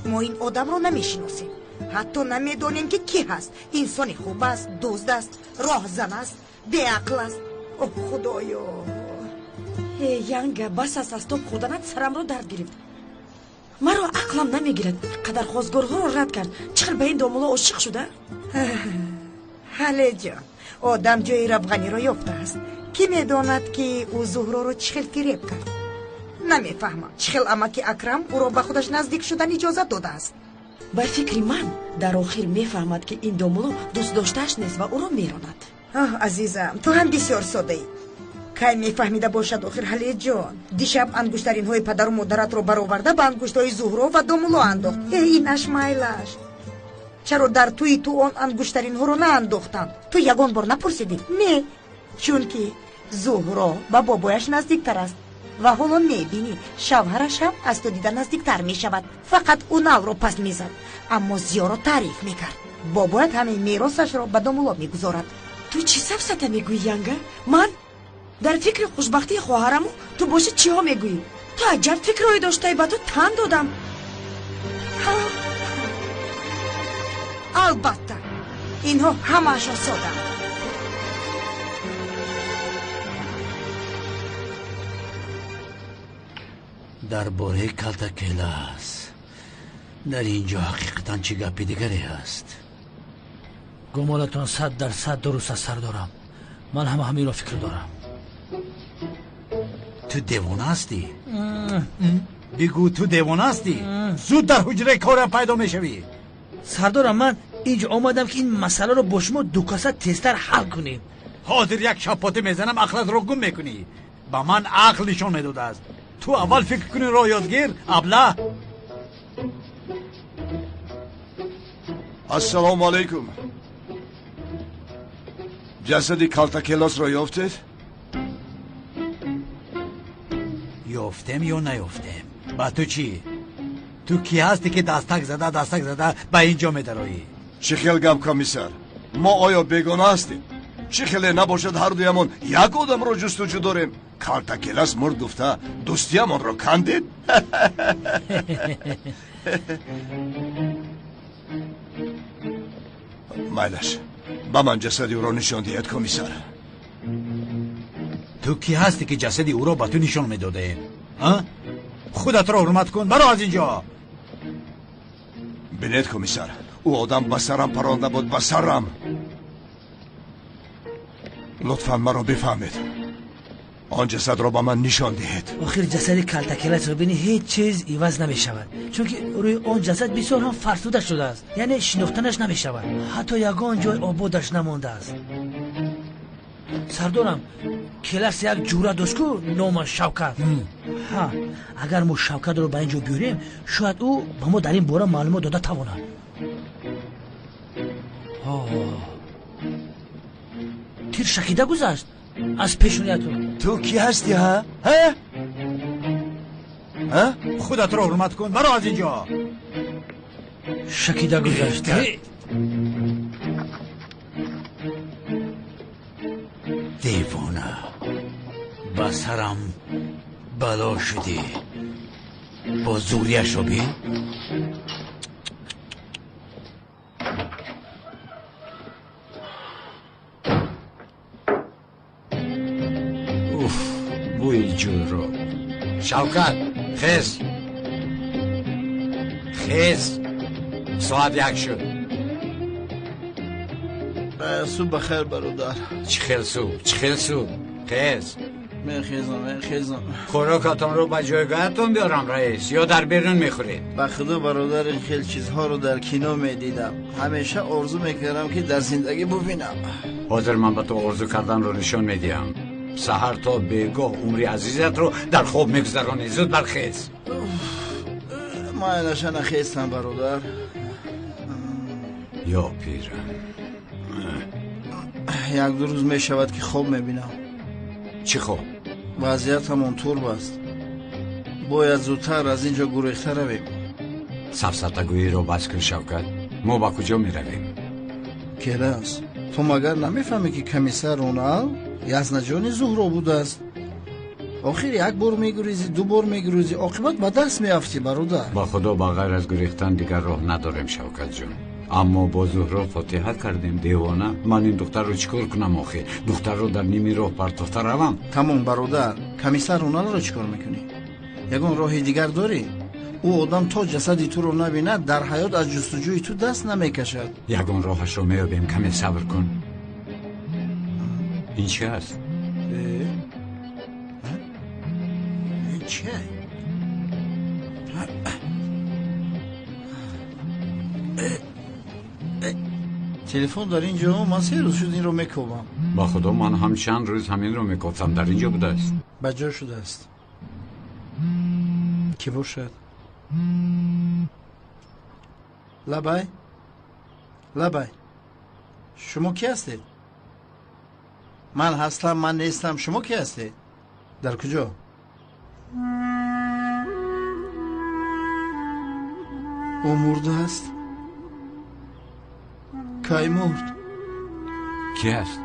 Мо ин одамро намешиносем. Ҳатто намедонем, ки кӣ ҳаст. Инсони хуб аст, дузд аст, роҳзан аст, беақл аст. Оҳ, худоё. Э, Янга, бас аст аз тоб хӯрданат, сарамро дард гирифт. Маро ақлам намегирад. Қадар хозгорҳоро рад кард. Чӣ хел ба ин домулло ошиқ шуда? Ҳалеҷон, одам ҷои равғаниро ёфтааст. Кӣ медонад, ки ӯ Зуҳроро чӣ хел фиреб кард? Намефаҳмам, чӣ хел амаки Акрам ӯро ба худаш наздик шудан иҷозат додааст. Ба фикри ман, дар охир мефаҳмад, ки ин домулло дӯстдоштааш нест ва ӯро меронад. Оҳ, азизам, ту ҳам бисёр содаӣ. Кай мефаҳмида бошад охир, Ҳалеҷон? Дишаб ангуштаринҳои падару модаратро бароварда ба ангуштҳои Зуҳро ва домулло андохт. Э, инаш майлаш. Чаро дар тӯи ту он ангуштаринҳоро наандохтанд? Ту ягон бор напурсидӣ? Не, чунки Зуҳро ба бобояш наздиктар аст. Ва ҳоло мебинӣ, шавҳараш ҳам аз ту дида наздиктар мешавад. Фақат ӯ налро паст мезад, аммо Зиёро таъриф мекард. Бобоят ҳамаи меросашро ба домулло мегузорад. Ту чӣ сафсата мегӯӣ, Янга? Ман дар фикри хушбахтии хоҳараму, ту боши чиҳо мегӯӣ? Ту аҷаб фикрҳое доштаӣ, ба ту тан додам. Албатта, инҳо ҳамаашон содаанд. Дар бораи Калтакелас дар ин ҷо ҳақиқатан чӣ гапи дигаре ҳаст? Гумонатон 100% дуруст аст, сардорам. Ман ҳама ҳаминро фикр дорам. Ту девона ҳастӣ? Бигӯ, ту девона ҳастӣ? Зуд дар ҳуҷраи корам пайдо мешавӣ. Сардорам, ман инҷо омадам, ки ин масъаларо бо шумо дукаса тезтар ҳал кунем. Ҳозир як шапота мезанам, ақлатро гум мекунӣ. Ба ман ақл нишон медодааст. Ту аввал фикр кунӣ, роҳ ёдгир, аблаҳ. Ассалому алайкум. Ҷасади Калтакелосро ёфтед? Ёфтем ё наёфтем, ба ту чӣ? Ту кӣ ҳастӣ, ки дастак зада дастак зада ба ин ҷо медароӣ? Чӣ хел гап, комиссар? Мо оё бегона ҳастем? Чӣ хеле набошад, ҳардуямон як одамро ҷустуҷӯ дорем. Калтакелас мурд гуфта, дӯстиямонро кандед? Майлаш, ба ман ҷасади ӯро нишон диҳед, комиссар. Ту кӣ ҳастӣ, ки ҷасади ӯро ба ту нишон медодаем? Худатро ҳурмат кун, баро аз ин ҷо. Бинед, комиссар, ӯ одам ба сарам паронда буд, ба сарам. Лутфан маро бифаҳмед. Он ҷасадро ба ман нишон диҳед. Охир ҷасади Калтакеласро бинӣ, ҳеҷ чиз иваз намешавад, чунки рӯи он ҷасад бисёр ҳам фарсуда шудааст, яъне шинохтанаш намешавад. Ҳатто ягон ҷой ободаш намондааст. Сардорам, Келас як ҷура дошт ку, номаш Шавкат. Ҳа, агар мо Шавкатро ба ин ҷо биёрем, шояд ӯ ба мо дар ин бора маълумот дода тавонад. Тир шакида гузашт. Аз пешониятон. Ту кӣ ҳастӣ, ҳа? Ҳа? Ҳа? Худатро ҳурмат кун, баро аз инҷо. Шакида гузашт. Девона, ба сарам бало шудӣ. Бо зӯрияшро бин. Уф, бӯи ҷӯйро. Шавкат, хез, хез, соат 1 шуд. Субҳ бахайр, бародар. Чӣ хел субҳ, чӣ хел субҳ? Хез. Мехезам, мехезам. Хӯрокатонро ба ҷойгоҳатон биёрам, раис, ё дар берун мехӯред? Ба худо, бародар, ин хел чизҳоро дар кино медидам. Ҳамеша орзу мекардам, ки дар зиндагӣ бубинам. Ҳозир ман ба ту орзу карданро нишон медиҳам. Саҳар то бегоҳ умри азизатро дар хоб мегузаронӣ. Зуд бархез. Майлаша, нахестам, бародар. Ё пирам. 1-2 рӯз мешавад, ки хоб мебинам. Чӣ хоб? Вазъиятамон турб аст. Бояд зудтар аз ин ҷо гурехта равем. Сафсатагӯиро бас кун, Шавкат. Мо ба куҷо меравем? Келас, ту магар намефаҳмӣ, ки комиссар Ронал язнаҷони Зуҳро будааст? Охир як бор мегурезӣ, ду бор мегурезӣ, оқибат ба даст меафтӣ, бародар. Ба худо, ба ғайр аз гурехтан дигар роҳ надорем, Шавкатҷон. Аммо бо Зуҳро фотиҳа кардем, девона. Ман ин духтарро чӣ кор кунам охир? Духтарро дар ними роҳ партофта равам? Тамом, бародар, комиссар Роналро чӣ кор мекунӣ? Ягон роҳи дигар дорӣ? Ӯ одам то ҷасади туро набинад, дар ҳаёт аз ҷустуҷӯи ту даст намекашад. Ягон роҳашро меёбем, каме сабр кун. Ин чӣ аст? Ин чӣ? Телефон дар ин ҷо, ман 3 рӯз шуд инро мекобам. Ба худо, ман ҳам чанд рӯз ҳаминро мекофтам, дар ин ҷо будааст. Ба ҷо шудааст. Кӣ бошад? Лабай, лабай, шумо кӣ ҳастед? Ман ҳастам, ман нестам, шумо кӣ ҳастед? Дар куҷо? Ӯ мурдааст? Кай мурд? Кӣ аст?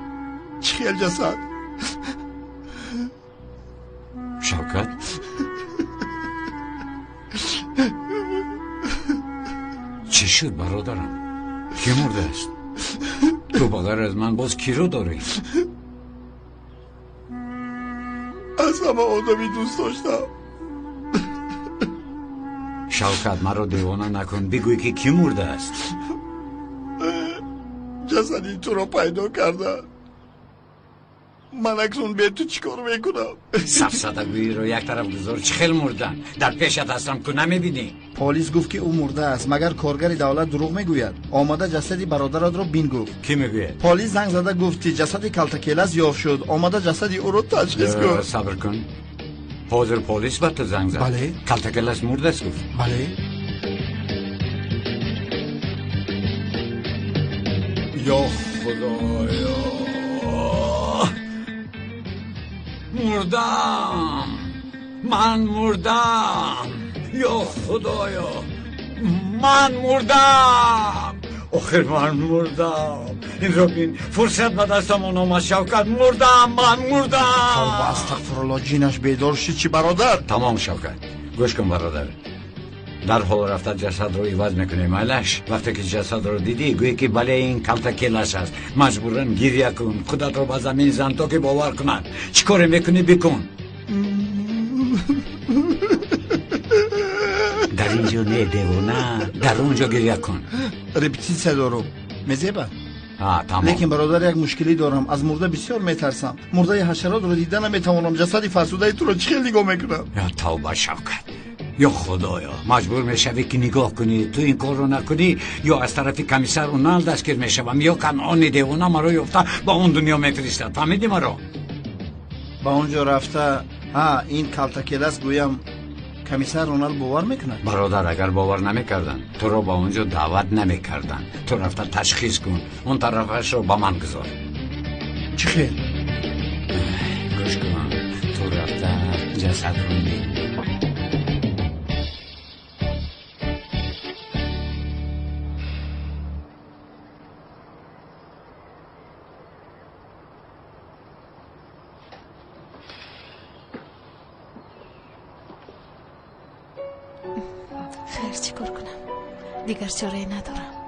Чӣ хел ҷасад? Шавкат? Чӣ шуд, бародарам? Кӣ мурдааст? Ту ба ғайр аз ман боз киро дорӣ? Аз ҳама одами дӯст доштам. Шавкат, маро девона накун. Бигӯй, ки кӣ мурдааст? Ҷасади туро пайдо карда. Ман акнун бе ту чӣ кор мекунам? Сафсатагӯиро як тараф гузор. Чӣ хел мурдан? Дар пешат ҳастам, ту намебинӣ? Полис гуфт, ки ӯ мурдааст. Магар коргари давлат дурӯғ мегӯяд? Омада ҷасади бародаратро бин гуфт. Кӣ мегӯяд? Полис занг зада гуфт, ки ҷасади Калтакелас ёфт шуд. Омада ҷасади ӯро ташхис кун. Сабр кун. Ҳозир полис ба ту занг зад? Бале. Калтакелас мурдааст гуфт? Бале. Ё худоё, мурдам, ман мурдам. Ё худоё, ман мурдам. Охир ман мурдам. Инро бин, фурсат ба дастам омад, Шавкат. Мурдам, ман мурдам. Тавба, астағфирулло, ҷинаш бедор шуд чӣ, бародар? Тамом, Шавкат, гӯш кун, бародар. Дарҳол рафта ҷасадро иваз мекунем, айлаш. Вақте ки ҷасадро дидӣ, гӯе ки бале, ин Калтакелаш аст. Маҷбуран гиря кун, худатро ба замин зан, то ки бовар кунанд. Чӣ коре мекунӣ, бикун. Дар ин ҷо не, девона, дар он ҷо гиря кун. Репетитсия дорум, мезеба? Тамом. Лекин, бародар, як мушкилӣ дорам. Аз мурда бисёр метарсам. Мурдаи ҳашаротро дида наметавонам. Ҷасади фарсудаи туро чӣ хел нигоҳ мекунам? Ё тавба, Шавкат, ё худоё, маҷбур мешавӣ, ки нигоҳ кунӣ. Ту ин корро накунӣ, ё аз тарафи комиссар Унал дастгир мешавам, ё Канъони девона маро ёфта ба он дунё мефиристад. Фаҳмидӣ маро? Ба он ҷо рафта, ҳа, ин Калтакелас гӯям, комиссар Ронал бовар мекунад? Бародар, агар бовар намекарданд, туро ба он ҷо даъват намекарданд. Ту рафта ташхис кун, он тарафашро ба ман гузор. Чӣ хел? ҷасадро мебинем. Хайр, чӣ кор кунам? Дигар чорае надорам.